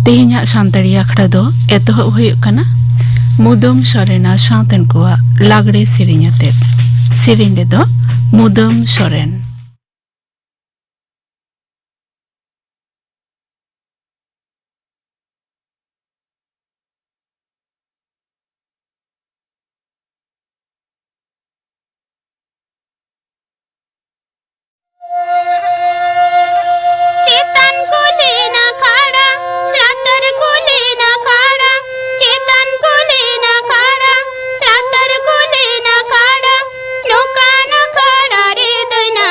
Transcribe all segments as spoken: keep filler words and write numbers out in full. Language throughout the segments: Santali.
ᱛᱮᱦᱮᱧᱟᱜ ᱥᱟᱱᱛᱟᱲᱤ ᱟᱠᱷᱲᱟ ᱫᱚ ᱮᱛᱚᱦᱚᱵ ᱦᱩᱭᱩᱜ ᱠᱟᱱᱟ ᱢᱩᱫᱟᱹᱢ ᱥᱚᱨᱮᱱᱟᱜ ᱥᱟᱶᱛᱮᱱ ᱠᱚᱣᱟᱜ ᱞᱟᱜᱽᱲᱮ ᱥᱮᱨᱮᱧ ᱟᱛᱮᱫ᱾ ᱥᱮᱨᱮᱧ ᱨᱮᱫᱚ ᱢᱩᱫᱟᱹᱢ ᱥᱚᱨᱮᱱ᱾ ᱪᱮᱛᱟᱱ ᱠᱩᱞᱦᱤ ᱱᱟᱠᱷᱟᱲᱟ, ᱞᱟᱛᱟᱨ ᱠᱩᱞᱦᱤ ᱱᱟᱠᱷᱟᱲᱟ, ᱪᱮᱛᱟᱱ ᱠᱩᱞᱦᱤ ᱱᱟᱠᱷᱟᱲᱟ, ᱞᱟᱛᱟᱨ ᱠᱩᱞᱦᱤ ᱱᱟᱠᱷᱟᱲᱟ, ᱱᱚᱝᱠᱟ ᱱᱟᱠᱷᱟᱲᱟ ᱨᱮ ᱫᱟᱹᱭᱱᱟ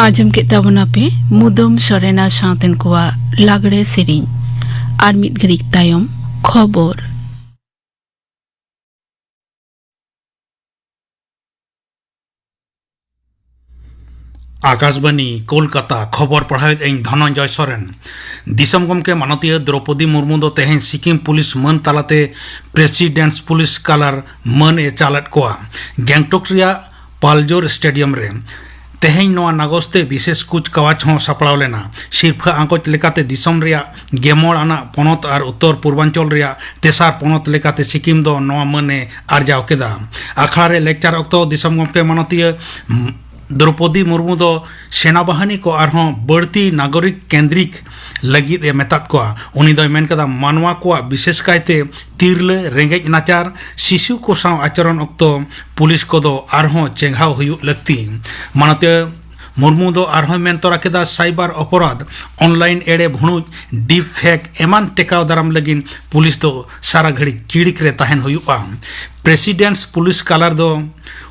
ᱟᱸᱡᱚᱢ ᱠᱮᱫ ᱛᱟᱵᱚᱱᱟ ᱯᱮ ᱢᱩᱫᱟᱹᱢ ᱥᱚᱨᱮᱱᱟ ᱥᱟᱶᱛᱮᱱ ᱠᱚᱣᱟᱜ ᱞᱟᱜᱽᱲᱮ ᱥᱮᱨᱮᱧ᱾ ᱟᱨ ᱢᱤᱫ ᱜᱷᱟᱹᱲᱤᱡ ᱛᱟᱭᱚᱢ ᱠᱷᱚᱵᱚᱨ᱾ ᱟᱠᱟᱥᱵᱟᱱᱤ ᱠᱳᱞᱠᱟᱛᱟ, ᱠᱷᱚᱵᱚᱨ ᱯᱟᱲᱦᱟᱣᱮᱫ ᱟᱹᱧ ᱫᱷᱚᱱᱚᱱᱡᱚᱭ ᱥᱚᱨᱮᱱ᱾ ᱫᱤᱥᱚᱢ ᱜᱚᱢᱠᱮ ᱢᱟᱱᱚᱛᱤᱭᱟᱹ ᱫᱨᱚᱯᱚᱫᱤ ᱢᱩᱨᱢᱩ ᱫᱚ ᱛᱮᱦᱮᱧ ᱥᱤᱠᱤᱢ ᱯᱩᱞᱤᱥ ᱢᱟᱹᱱ ᱛᱟᱞᱟᱛᱮ ᱯᱨᱮᱥᱤᱰᱮᱱᱴᱥ ᱯᱩᱞᱤᱥ ᱠᱟᱞᱟᱨ ᱢᱟᱹᱱ ᱮ ᱪᱟᱞ ᱟᱫ ᱠᱚᱣᱟ᱾ ᱜᱮᱝᱴᱚᱠ ᱨᱮᱭᱟᱜ ᱯᱟᱞᱡᱳᱨ ᱥᱴᱮᱰᱤᱭᱟᱢ ᱨᱮ ᱛᱮᱦᱮᱧ ᱱᱚᱣᱟ ᱱᱟᱜᱚᱡᱽ ᱛᱮ ᱵᱤᱥᱮᱥ ᱠᱩᱪ ᱠᱟᱣᱟᱡᱽ ᱦᱚᱸ ᱥᱟᱯᱲᱟᱣ ᱞᱮᱱᱟ᱾ ᱥᱤᱨᱯᱷᱟᱹ ᱟᱸᱜᱚᱪ ᱞᱮᱠᱟᱛᱮ ᱫᱤᱥᱚᱢ ᱨᱮᱭᱟᱜ ᱜᱮᱢᱚᱬ ᱟᱱᱟᱜ ᱯᱚᱱᱚᱛ ᱟᱨ ᱩᱛᱛᱚᱨ ᱯᱩᱨᱵᱟᱧᱪᱚᱞ ᱨᱮᱭᱟᱜ ᱛᱮᱥᱟᱨ ᱯᱚᱱᱚᱛ ᱞᱮᱠᱟᱛᱮ ᱥᱤᱠᱤᱢ ᱫᱚ ᱱᱚᱣᱟ ᱢᱟᱹᱱ ᱮ ᱟᱨᱡᱟᱣ ᱠᱮᱫᱟ᱾ ᱟᱠᱷᱲᱟ ᱨᱮ ᱞᱮᱠᱪᱟᱨ ᱚᱠᱛᱚ ᱫᱤᱥᱚᱢ ᱜᱚᱢᱠᱮ ᱢᱟᱱᱚᱛᱤᱭᱟᱹ ᱫᱨᱚᱯᱚᱫᱤ ᱢᱩᱨᱢᱩ ᱫᱚ ᱥᱮᱱᱟᱵᱟᱦᱤᱱᱤ ᱠᱚ ᱟᱨᱦᱚᱸ ᱵᱟᱹᱲᱛᱤ ᱱᱟᱜᱚᱨᱤᱠ ᱠᱮᱱᱫᱨᱤᱠ ᱞᱟᱹᱜᱤᱫ ᱮ ᱢᱮᱛᱟᱫ ᱠᱚᱣᱟ᱾ ᱩᱱᱤ ᱫᱚᱭ ᱢᱮᱱ ᱠᱮᱫᱟ, ᱢᱟᱱᱣᱟ ᱠᱚᱣᱟᱜ, ᱵᱤᱥᱮᱥ ᱠᱟᱭᱛᱮ ᱛᱤᱨᱞᱟᱹ, ᱨᱮᱸᱜᱮᱡ ᱱᱟᱪᱟᱨ, ᱥᱤᱥᱩ ᱠᱚ ᱥᱟᱶ ᱟᱪᱚᱨᱚᱱ ᱚᱠᱛᱚ ᱯᱩᱞᱤᱥ ᱠᱚᱫᱚ ᱟᱨᱦᱚᱸ ᱪᱮᱸᱜᱷᱟᱣ ᱦᱩᱭᱩᱜ ᱞᱟᱹᱠᱛᱤ᱾ ᱢᱟᱱᱚᱛᱤᱭᱟᱹ ᱢᱩᱨᱢᱩ ᱫᱚ ᱟᱨᱦᱚᱸᱭ ᱢᱮᱱ ᱛᱚᱨᱟ ᱠᱮᱫᱟ, ᱥᱟᱭᱵᱟᱨ ᱚᱯᱚᱨᱟᱫᱷ, ᱚᱱᱞᱟᱭᱤᱱ ᱮᱲᱮ, ᱵᱷᱩᱲᱩᱡ, ᱰᱤᱯ ᱯᱷᱮᱠ ᱮᱢᱟᱱ ᱴᱮᱠᱟᱣ ᱫᱟᱨᱟᱢ ᱞᱟᱹᱜᱤᱫ ᱯᱩᱞᱤᱥ ᱫᱚ ᱥᱟᱨᱟ ᱜᱷᱟᱹᱲᱤᱡ ᱪᱤᱲᱤᱠ ᱨᱮ ᱛᱟᱦᱮᱱ ᱦᱩᱭᱩᱜᱼᱟ᱾ ᱯᱨᱮᱥᱤᱰᱮᱱᱴᱥ ᱯᱩᱞᱤᱥ ᱠᱟᱞᱟᱨ ᱫᱚ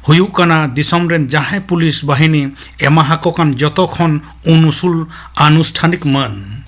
ᱦᱩᱭᱩᱜ ᱠᱟᱱᱟ ᱫᱤᱥᱚᱢ ᱨᱮᱱ ᱡᱟᱦᱟᱸᱭ ᱯᱩᱞᱤᱥ ᱵᱟᱦᱤᱱᱤ ᱮᱢᱟ ᱟᱠᱚ ᱠᱟᱱ ᱡᱚᱛᱚ ᱠᱷᱚᱱ ᱩᱱᱩᱥᱩᱞ ᱟᱱᱩᱥᱴᱷᱟᱱᱤᱠ ᱢᱟᱹᱱ᱾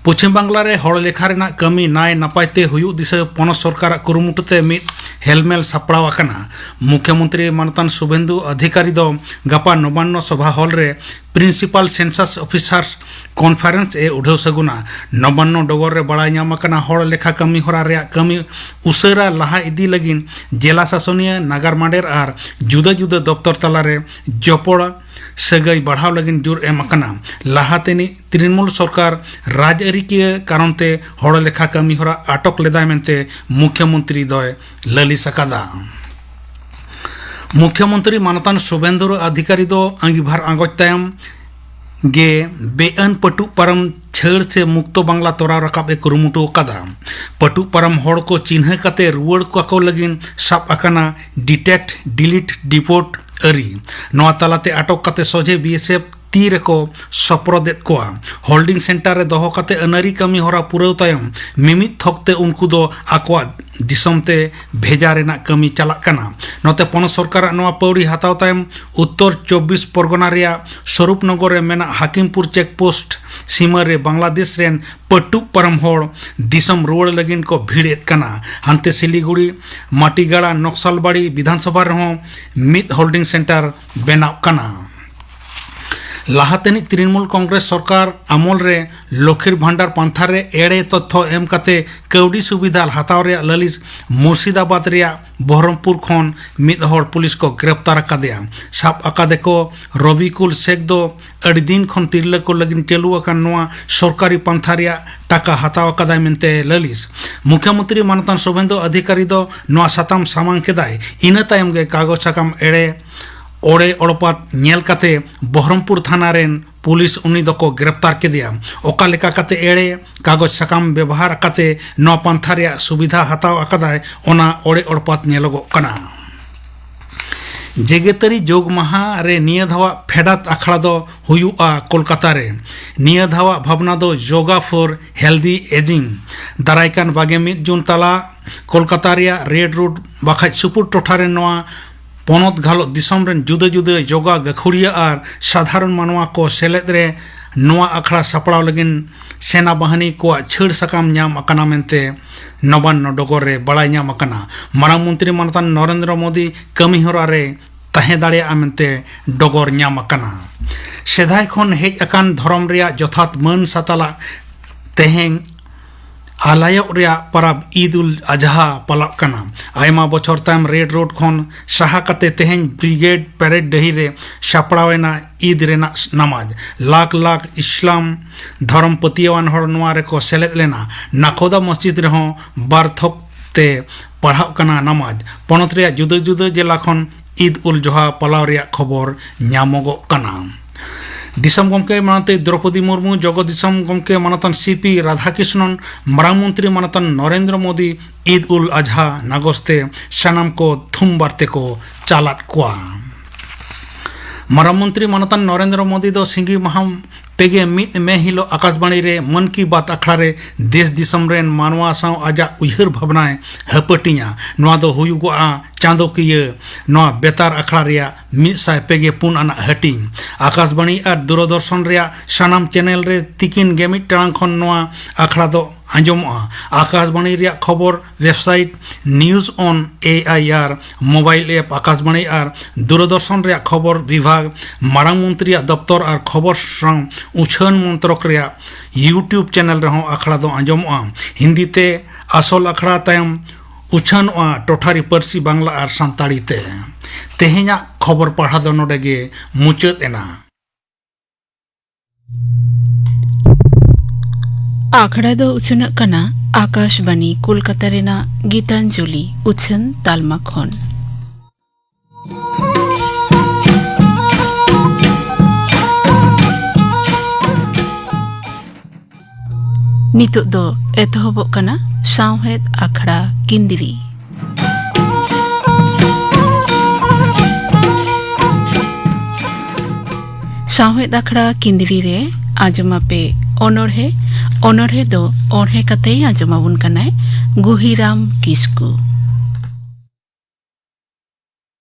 ᱯᱚᱪᱷᱤᱢ ᱵᱟᱝᱞᱟ ᱨᱮ ᱦᱚᱲ ᱞᱮᱠᱷᱟ ᱨᱮᱱᱟᱜ ᱠᱟᱹᱢᱤ ᱱᱟᱭ ᱱᱟᱯᱟᱭ ᱛᱮ ᱦᱩᱭᱩᱜ ᱫᱤᱥᱟᱹ ᱯᱚᱱᱚᱛ ᱥᱚᱨᱠᱟᱨᱟᱜ ᱠᱩᱨᱩᱢᱩᱴᱩ ᱛᱮ ᱢᱤᱫ ᱦᱮᱞᱢᱮᱞ ᱥᱟᱯᱲᱟᱣ ᱟᱠᱟᱱᱟ᱾ ᱢᱩᱠᱷᱭᱚᱢᱚᱱᱛᱨᱤ ᱢᱟᱱᱚᱛᱟᱱ ᱥᱩᱵᱷᱮᱱᱫᱩ ᱚᱫᱷᱤᱠᱟᱨᱤ ᱫᱚ ᱜᱟᱯᱟ ᱱᱚᱵᱟᱱᱱᱚ ᱥᱚᱵᱷᱟ ᱦᱚᱞ ᱨᱮ ᱯᱨᱤᱱᱥᱤᱯᱟᱞ ᱥᱮᱱᱥᱟᱥ ᱚᱯᱷᱤᱥᱟᱨᱥ ᱠᱚᱱᱯᱷᱟᱨᱮᱱᱥ ᱮ ᱩᱰᱷᱟᱹᱣ ᱥᱟᱹᱜᱩᱱᱟ᱾ ᱱᱚᱵᱟᱱᱱᱚ ᱰᱚᱜᱚᱨ ᱨᱮ ᱵᱟᱲᱟᱭ ᱧᱟᱢ ᱟᱠᱟᱱᱟ, ᱦᱚᱲ ᱞᱮᱠᱷᱟ ᱠᱟᱹᱢᱤ ᱦᱚᱨᱟ ᱨᱮᱭᱟᱜ ᱠᱟᱹᱢᱤ ᱩᱥᱟᱹᱨᱟ ᱞᱟᱦᱟ ᱤᱫᱤ ᱞᱟᱹᱜᱤᱫ ᱡᱮᱞᱟ ᱥᱟᱥᱚᱱᱤᱭᱟᱹ, ᱱᱟᱜᱟᱨ ᱢᱟᱰᱮᱨ ᱟᱨ ᱡᱩᱫᱟᱹ ᱡᱩᱫᱟᱹ ᱫᱚᱯᱛᱚᱨ ᱛᱟᱞᱟᱨᱮ ᱡᱚᱯᱚᱲ ᱥᱟᱹᱜᱟᱹᱭ ᱵᱟᱲᱦᱟᱣ ᱞᱟᱹᱜᱤᱫ ᱡᱳᱨ ᱮᱢ ᱟᱠᱟᱱᱟ᱾ ᱞᱟᱦᱟ ᱛᱮᱱᱤᱡ ᱛᱨᱤᱱᱢᱩᱞ ᱥᱚᱨᱠᱟᱨ ᱨᱟᱡᱽᱟᱹᱨᱤᱠᱤᱭᱟᱹ ᱠᱟᱨᱚᱱ ᱛᱮ ᱦᱚᱲ ᱞᱮᱠᱷᱟ ᱠᱟᱹᱢᱤ ᱦᱚᱨᱟ ᱟᱴᱚᱠ ᱞᱮᱫᱟᱭ ᱢᱮᱱᱛᱮ ᱢᱩᱠᱷᱭᱚᱢᱚᱱᱛᱨᱤ ᱫᱚᱭ ᱞᱟᱹᱞᱤᱥ ᱟᱠᱟᱫᱟ᱾ ᱢᱩᱠᱷᱭᱚᱢᱚᱱᱛᱨᱤ ᱢᱟᱱᱚᱛᱟᱱ ᱥᱩᱵᱷᱮᱱᱫᱩᱨ ᱚᱫᱷᱤᱠᱟᱨᱤ ᱫᱚ ᱟᱺᱜᱤᱵᱷᱟᱨ ᱟᱸᱜᱚᱪ ᱛᱟᱭᱚᱢ ᱜᱮ ᱵᱮᱼᱟᱹᱱ ᱯᱟᱹᱴᱩᱵ ᱯᱟᱨᱚᱢ ᱪᱷᱟᱹᱲ ᱥᱮ ᱢᱩᱠᱛᱚ ᱵᱟᱝᱞᱟ ᱛᱚᱨᱟᱣ ᱨᱟᱠᱟᱵ ᱮ ᱠᱩᱨᱩᱢᱩᱴᱩ ᱟᱠᱟᱫᱟ᱾ ᱯᱟᱹᱴᱩᱵ ᱯᱟᱨᱚᱢ ᱦᱚᱲ ᱠᱚ ᱪᱤᱱᱦᱟᱹ ᱠᱟᱛᱮ ᱨᱩᱣᱟᱹᱲ ᱠᱟᱠᱚ ᱞᱟᱹᱜᱤᱫ ᱥᱟᱵ ᱟᱠᱟᱱᱟ ᱰᱤᱴᱮᱠᱴ, ᱰᱤᱞᱤᱴ, ᱰᱤᱯᱳᱨᱴ ᱟᱹᱨᱤ᱾ ᱱᱚᱣᱟ ᱛᱟᱞᱟᱛᱮ ᱟᱴᱚᱠ ᱠᱟᱛᱮ ᱥᱚᱡᱷᱮ ᱵᱤ ᱮᱥ ᱮᱯᱷ ᱛᱤ ᱨᱮᱠᱚ ᱥᱚᱯᱨᱚᱫᱮᱫ ᱠᱚᱣᱟ᱾ ᱦᱳᱞᱰᱤᱝ ᱥᱮᱱᱴᱟᱨ ᱨᱮ ᱫᱚᱦᱚ ᱠᱟᱛᱮ ᱟᱹᱱᱟᱹᱨᱤ ᱠᱟᱹᱢᱤ ᱦᱚᱨᱟ ᱯᱩᱨᱟᱹᱣ ᱛᱟᱭᱚᱢ ᱢᱤᱢᱤᱫ ᱛᱷᱚᱠ ᱛᱮ ᱩᱱᱠᱩ ᱫᱚ ᱟᱠᱚᱣᱟᱜ ᱫᱤᱥᱚᱢ ᱛᱮ ᱵᱷᱮᱡᱟ ᱨᱮᱱᱟᱜ ᱠᱟᱹᱢᱤ ᱪᱟᱞᱟᱜ ᱠᱟᱱᱟ᱾ ᱱᱚᱛᱮ ᱯᱚᱱᱚᱛ ᱥᱚᱨᱠᱟᱨᱟᱜ ᱱᱚᱣᱟ ᱯᱟᱹᱣᱲᱤ ᱦᱟᱛᱟᱣ ᱛᱟᱭᱚᱢ ᱩᱛᱛᱚᱨ ᱪᱚᱵᱵᱤᱥ ᱯᱚᱨᱜᱚᱱᱟ ᱨᱮᱭᱟᱜ ᱥᱚᱨᱩᱯᱱᱚᱜᱚᱨ ᱨᱮ ᱢᱮᱱᱟᱜ ᱦᱟᱠᱤᱢᱯᱩᱨ ᱪᱮᱠᱯᱳᱥᱴ ᱥᱤᱢᱟᱹ ᱨᱮ ᱵᱟᱝᱞᱟᱫᱮᱥ ᱨᱮᱱ ᱯᱟᱹᱴᱩᱵ ᱯᱟᱨᱚᱢ ᱦᱚᱲ ᱫᱤᱥᱚᱢ ᱨᱩᱣᱟᱹᱲ ᱞᱟᱹᱜᱤᱫ ᱠᱚ ᱵᱷᱤᱲ ᱮᱫ ᱠᱟᱱᱟ᱾ ᱦᱟᱱᱛᱮ ᱥᱤᱞᱤᱜᱩᱲᱤ, ᱢᱟᱴᱤᱜᱟᱲᱟ, ᱱᱚᱠᱥᱟᱞᱵᱟᱲᱤ ᱵᱤᱫᱷᱟᱱᱥᱚᱵᱷᱟ ᱨᱮᱦᱚᱸ ᱢᱤᱫ ᱦᱳᱞᱰᱤᱝ ᱥᱮᱱᱴᱟᱨ ᱵᱮᱱᱟᱣ ᱠᱟᱱᱟ᱾ ᱞᱟᱦᱟ ᱛᱮᱱᱤᱡ ᱛᱨᱤᱱᱢᱩᱞ ᱠᱚᱝᱜᱨᱮᱥ ᱥᱚᱨᱠᱟᱨ ᱟᱢᱚᱞ ᱨᱮ ᱞᱚᱠᱷᱤᱨ ᱵᱷᱟᱱᱰᱟᱨ ᱯᱟᱱᱛᱷᱟ ᱨᱮ ᱮᱲᱮ ᱛᱚᱛᱛᱷᱚ ᱮᱢ ᱠᱟᱛᱮ ᱠᱟᱹᱣᱰᱤ ᱥᱩᱵᱤᱫᱷᱟ ᱦᱟᱛᱟᱣ ᱨᱮᱭᱟᱜ ᱞᱟᱹᱞᱤᱥ ᱢᱩᱨᱥᱤᱫᱟᱵᱟᱫᱽ ᱨᱮᱭᱟᱜ ᱵᱚᱦᱨᱚᱢᱯᱩᱨ ᱠᱷᱚᱱ ᱢᱤᱫ ᱦᱚᱲ ᱯᱩᱞᱤᱥ ᱠᱚ ᱜᱨᱮᱯᱛᱟᱨ ᱟᱠᱟᱫᱮᱭᱟ᱾ ᱥᱟᱵ ᱟᱠᱟᱫᱮ ᱠᱚ ᱨᱚᱵᱤᱠᱩᱞ ᱥᱮᱠ ᱫᱚ ᱟᱹᱰᱤ ᱫᱤᱱ ᱠᱷᱚᱱ ᱛᱤᱨᱞᱟᱹ ᱠᱚ ᱞᱟᱹᱜᱤᱫ ᱪᱟᱹᱞᱩ ᱟᱠᱟᱱ ᱱᱚᱣᱟ ᱥᱚᱨᱠᱟᱨᱤ ᱯᱟᱱᱛᱷᱟ ᱨᱮᱭᱟᱜ ᱴᱟᱠᱟ ᱦᱟᱛᱟᱣ ᱟᱠᱟᱫᱟᱭ ᱢᱮᱱᱛᱮ ᱞᱟᱹᱞᱤᱥ᱾ ᱢᱩᱠᱷᱭᱚᱢᱚᱱᱛᱨᱤ ᱢᱟᱱᱚᱛᱟᱱ ᱥᱩᱵᱷᱮᱱᱫᱩ ᱚᱫᱷᱤᱠᱟᱨᱤ ᱫᱚ ᱱᱚᱣᱟ ᱥᱟᱛᱟᱢ ᱥᱟᱢᱟᱝ ᱠᱮᱫᱟᱭ᱾ ᱤᱱᱟᱹ ᱛᱟᱭᱚᱢ ᱜᱮ ᱠᱟᱜᱚᱡᱽ ᱥᱟᱠᱟᱢ ᱮᱲᱮ ᱚᱲᱮ ᱚᱲᱯᱟᱛ ᱧᱮᱞ ᱠᱟᱛᱮ ᱵᱚᱦᱨᱚᱢᱯᱩᱨ ᱛᱷᱟᱱᱟ ᱨᱮᱱ ᱯᱩᱞᱤᱥ ᱩᱱᱤ ᱫᱚᱠᱚ ᱜᱨᱮᱯᱛᱟᱨ ᱠᱮᱫᱮᱭᱟ᱾ ᱚᱠᱟ ᱞᱮᱠᱟ ᱠᱟᱛᱮ ᱮᱲᱮ ᱠᱟᱜᱚᱡᱽ ᱥᱟᱠᱟᱢ ᱵᱮᱵᱚᱦᱟᱨ ᱠᱟᱛᱮ ᱱᱚᱣᱟ ᱯᱟᱱᱛᱷᱟ ᱨᱮᱭᱟᱜ ᱥᱩᱵᱤᱫᱷᱟ ᱦᱟᱛᱟᱣ ᱟᱠᱟᱫᱟᱭ, ᱚᱱᱟ ᱚᱲᱮ ᱚᱲᱯᱟᱛ ᱧᱮᱞᱚᱜᱚᱜ ᱠᱟᱱᱟ᱾ ᱡᱮᱜᱮᱛᱟᱹᱨᱤ ᱡᱳᱜᱽ ᱢᱟᱦᱟ ᱨᱮ ᱱᱤᱭᱟᱹ ᱫᱷᱟᱣᱟᱜ ᱯᱷᱮᱰᱟᱛ ᱟᱠᱷᱲᱟ ᱫᱚ ᱦᱩᱭᱩᱜᱼᱟ ᱠᱳᱞᱠᱟᱛᱟ ᱨᱮ᱾ ᱱᱤᱭᱟᱹ ᱫᱷᱟᱣᱟᱜ ᱵᱷᱟᱵᱽᱱᱟ ᱫᱚ Yoga for Healthy Aging᱾ ᱫᱟᱨᱟᱭ ᱠᱟᱱ ᱵᱟᱜᱮ ᱢᱤᱫ ᱡᱩᱱ ᱛᱟᱞᱟ ᱠᱳᱞᱠᱟᱛᱟ ᱨᱮᱭᱟᱜ ᱨᱮᱰ ᱨᱳᱰ ᱵᱟᱠᱷᱟᱡ ᱥᱩᱯᱩᱨ ᱴᱚᱴᱷᱟ ᱨᱮ ᱱᱚᱣᱟ ᱯᱚᱱᱚᱛ ᱜᱷᱟᱞᱚᱛ ᱫᱤᱥᱚᱢ ᱨᱮᱱ ᱡᱩᱫᱟᱹ ᱡᱩᱫᱟᱹ ᱡᱳᱜᱟ ᱜᱟᱹᱠᱷᱩᱲᱤᱭᱟᱹ ᱟᱨ ᱥᱟᱫᱷᱟᱨᱚᱱ ᱢᱟᱱᱣᱟ ᱠᱚ ᱥᱮᱞᱮᱫ ᱨᱮ ᱱᱚᱣᱟ ᱟᱠᱷᱲᱟ ᱥᱟᱯᱲᱟᱣ ᱞᱟᱹᱜᱤᱫ ᱥᱮᱱᱟ ᱵᱟᱦᱤᱱᱤ ᱠᱚᱣᱟᱜ ᱪᱷᱟᱹᱲ ᱥᱟᱠᱟᱢ ᱧᱟᱢ ᱟᱠᱟᱱᱟ ᱢᱮᱱᱛᱮ ᱱᱚᱵᱟᱱᱱᱚ ᱰᱚᱜᱚᱨ ᱨᱮ ᱵᱟᱲᱟᱭ ᱧᱟᱢ ᱟᱠᱟᱱᱟ᱾ ᱢᱟᱨᱟᱝ ᱢᱚᱱᱛᱨᱤ ᱢᱟᱱᱚᱛᱟᱱ ᱱᱚᱨᱮᱱᱫᱨᱚ ᱢᱳᱫᱤ ᱠᱟᱹᱢᱤᱦᱚᱨᱟ ᱨᱮ ᱛᱟᱦᱮᱸ ᱫᱟᱲᱮᱭᱟᱜᱼᱟ ᱢᱮᱱᱛᱮ ᱰᱚᱜᱚᱨ ᱧᱟᱢ ᱟᱠᱟᱱᱟ᱾ ᱥᱮᱫᱟᱭ ᱠᱷᱚᱱ ᱦᱮᱡ ᱟᱠᱟᱱ ᱫᱷᱚᱨᱚᱢ ᱨᱮᱭᱟᱜ ᱡᱚᱛᱷᱟᱛ ᱢᱟᱹᱱ ᱥᱟᱛᱟᱞᱟᱜ ᱛᱮᱦᱮᱧ ᱟᱞᱟᱭᱚᱜ ᱨᱮᱭᱟᱜ ᱯᱟᱨᱟᱵᱽ ᱤᱫ ᱩᱞ ᱟᱡᱦᱟ ᱯᱟᱞᱟᱜ ᱠᱟᱱᱟ᱾ ᱟᱭᱢᱟ ᱵᱚᱪᱷᱚᱨ ᱛᱟᱭᱚᱢ ᱨᱮᱰ ᱨᱳᱰ ᱠᱷᱚᱱ ᱥᱟᱦᱟ ᱠᱟᱛᱮ ᱛᱮᱦᱮᱧ ᱵᱨᱤᱜᱮᱰ ᱯᱮᱨᱮᱰ ᱰᱟᱹᱦᱤ ᱨᱮ ᱥᱟᱯᱲᱟᱣ ᱮᱱᱟ ᱤᱫ ᱨᱮᱱᱟᱜ ᱱᱟᱢᱟᱡᱽ᱾ ᱞᱟᱠᱷ ᱞᱟᱠᱷ ᱤᱥᱞᱟᱢ ᱫᱷᱚᱨᱚᱢ ᱯᱟᱹᱛᱭᱟᱹᱣᱟᱱ ᱦᱚᱲ ᱱᱚᱣᱟ ᱨᱮᱠᱚ ᱥᱮᱞᱮᱫ ᱞᱮᱱᱟ᱾ ᱱᱟᱠᱷᱳᱫᱟ ᱢᱚᱥᱡᱤᱫ ᱨᱮᱦᱚᱸ ᱵᱟᱨ ᱛᱷᱚᱠ ᱛᱮ ᱯᱟᱲᱦᱟᱜ ᱠᱟᱱᱟ ᱱᱟᱢᱟᱡᱽ᱾ ᱯᱚᱱᱚᱛ ᱨᱮᱭᱟᱜ ᱡᱩᱫᱟᱹ ᱡᱩᱫᱟᱹ ᱡᱮᱞᱟ ᱠᱷᱚᱱ ᱤᱫ ᱩᱞ ᱡᱚᱦᱟ ᱯᱟᱞᱟᱣ ᱨᱮᱭᱟᱜ ᱠᱷᱚᱵᱚᱨ ᱧᱟᱢᱚᱜᱚᱜ ᱠᱟᱱᱟ᱾ ᱫᱤᱥᱚᱢ ᱜᱚᱢᱠᱮ ᱢᱟᱱᱚᱛᱟᱱ ᱫᱨᱚᱯᱚᱫᱤ ᱢᱩᱨᱢᱩ, ᱡᱚᱜᱚᱛ ᱫᱤᱥᱚᱢ ᱜᱚᱢᱠᱮ ᱢᱟᱱᱚᱛᱟᱱ ᱥᱤ ᱯᱤ ᱨᱟᱫᱷᱟᱠᱨᱤᱥᱱᱚᱱ, ᱢᱟᱨᱟᱝ ᱢᱚᱱᱛᱨᱤ ᱢᱟᱱᱚᱛᱟᱱ ᱱᱚᱨᱮᱱᱫᱨᱚ ᱢᱳᱫᱤ ᱤᱫ ᱩᱞ ᱟᱡᱦᱟ ᱱᱟᱜᱚᱥ ᱛᱮ ᱥᱟᱱᱟᱢ ᱠᱚ ᱛᱷᱩᱢ ᱵᱟᱨᱛᱮ ᱠᱚ ᱪᱟᱞᱟᱫ ᱠᱚᱣᱟ᱾ ᱢᱟᱨᱟᱝ ᱢᱚᱱᱛᱨᱤ ᱢᱟᱱᱚᱛᱟᱱ ᱱᱚᱨᱮᱱᱫᱨᱚ ᱢᱳᱫᱤ ᱫᱚ ᱥᱤᱸᱜᱤ ᱢᱟᱦᱟ ᱯᱮᱜᱮ ᱢᱤᱫ ᱢᱮ ᱦᱤᱞᱳᱜ ᱟᱠᱟᱥᱵᱟᱬᱤ ᱨᱮ ᱢᱚᱱ ᱠᱤ ᱵᱟᱛ ᱟᱠᱷᱲᱟ ᱨᱮ ᱫᱮᱥ ᱫᱤᱥᱚᱢ ᱨᱮᱱ ᱢᱟᱱᱣᱟ ᱥᱟᱶ ᱟᱡᱟᱜ ᱩᱭᱦᱟᱹᱨ ᱵᱷᱟᱵᱽᱱᱟᱭ ᱦᱟᱹᱯᱟᱹᱴᱤᱧᱟ᱾ ᱱᱚᱣᱟ ᱫᱚ ᱦᱩᱭᱩᱜᱚᱜᱼᱟ ᱪᱟᱸᱫᱚᱠᱤᱭᱟᱹ ᱱᱚᱣᱟ ᱵᱮᱛᱟᱨ ᱟᱠᱷᱲᱟ ᱨᱮᱭᱟᱜ ᱢᱤᱫ ᱥᱟᱭ ᱯᱮ ᱜᱮ ᱯᱩᱱ ᱟᱱᱟᱜ ᱦᱟᱹᱴᱤᱧ᱾ ᱟᱠᱟᱥᱵᱟᱬᱤ ᱟᱨ ᱫᱩᱨᱚᱫᱚᱨᱥᱚᱱ ᱨᱮᱭᱟᱜ ᱥᱟᱱᱟᱢ ᱪᱮᱱᱮᱞ ᱨᱮ ᱛᱤᱠᱤᱱ ᱜᱮ ᱢᱤᱫ ᱴᱟᱲᱟᱝ ᱠᱷᱚᱱ ᱱᱚᱣᱟ ᱟᱠᱷᱲᱟ ᱫᱚ ᱟᱸᱡᱚᱢᱚᱜᱼᱟ᱾ ᱟᱠᱟᱥᱵᱟᱬᱤ ᱨᱮᱭᱟᱜ ᱠᱷᱚᱵᱚᱨ ᱣᱮᱵᱥᱟᱭᱤᱴ, ᱱᱤᱭᱩᱡᱽ ᱚᱱ ᱮ ᱟᱭ ᱟᱨ ᱢᱳᱵᱟᱭᱤᱞ ᱮᱯ, ᱟᱠᱟᱥᱵᱟᱬᱤ ᱟᱨ ᱫᱩᱨᱚᱫᱚᱨᱥᱚᱱ ᱨᱮᱭᱟᱜ ᱠᱷᱚᱵᱚᱨ ᱵᱤᱵᱷᱟᱜᱽ, ᱢᱟᱨᱟᱝ ᱢᱚᱱᱛᱨᱤᱭᱟᱜ ᱫᱚᱯᱛᱚᱨ ᱟᱨ ᱠᱷᱚᱵᱚᱨ ᱥᱟᱶ ᱩᱪᱷᱟᱹᱱ ᱢᱚᱱᱛᱨᱚᱠ ᱨᱮᱭᱟᱜ YouTube ᱪᱮᱱᱮᱞ ᱨᱮᱦᱚᱸ ᱟᱠᱷᱲᱟ ᱫᱚ ᱟᱸᱡᱚᱢᱚᱜᱼᱟ᱾ ᱦᱤᱱᱫᱤ ᱛᱮ ᱟᱥᱚᱞ ᱟᱠᱷᱲᱟ ᱛᱟᱭᱚᱢ ᱩᱪᱷᱟᱹᱱᱚᱜᱼᱟ ᱴᱚᱴᱷᱟᱨᱤ ᱯᱟᱹᱨᱥᱤ ᱵᱟᱝᱞᱟ ᱟᱨ ᱥᱟᱱᱛᱟᱲᱤ ᱛᱮ᱾ ᱛᱮᱦᱮᱧᱟᱜ ᱠᱷᱚᱵᱚᱨ ᱯᱟᱲᱦᱟᱣ ᱫᱚ ᱱᱚᱰᱮ ᱜᱮ ᱢᱩᱪᱟᱹᱫ ᱮᱱᱟ᱾ ᱟᱠᱷᱲᱟ ᱫᱚ ᱩᱪᱷᱟᱹᱱᱚᱜ ᱠᱟᱱᱟ ᱟᱠᱟᱥᱵᱟᱬᱤ ᱠᱳᱞᱠᱟᱛᱟ ᱨᱮᱱᱟᱜ ᱜᱤᱛᱟᱧᱡᱚᱞᱤ ᱩᱪᱷᱟᱹᱱ ᱛᱟᱞᱢᱟ ᱠᱷᱚᱱ᱾ ᱱᱤᱛᱚᱜ ᱫᱚ ᱮᱛᱚᱦᱚᱵᱚᱜ ᱠᱟᱱᱟ ᱥᱟᱶᱦᱮᱫ ᱟᱠᱷᱲᱟ ᱠᱤᱱᱫᱽᱨᱤ᱾ ᱥᱟᱶᱦᱮᱫ ᱟᱠᱷᱲᱟ ᱠᱤᱱᱫᱽᱨᱤ ᱨᱮ ᱟᱸᱡᱚᱢᱟᱯᱮ ᱚᱱᱚᱬᱦᱮ᱾ ᱚᱱᱚᱬᱦᱮ ᱫᱚ ᱚᱬᱦᱮ ᱠᱟᱛᱮᱭ ᱟᱸᱡᱚᱢᱟᱵᱚᱱ ᱠᱟᱱᱟᱭ ᱜᱩᱦᱤᱨᱟᱢ ᱠᱤᱥᱠᱩ᱾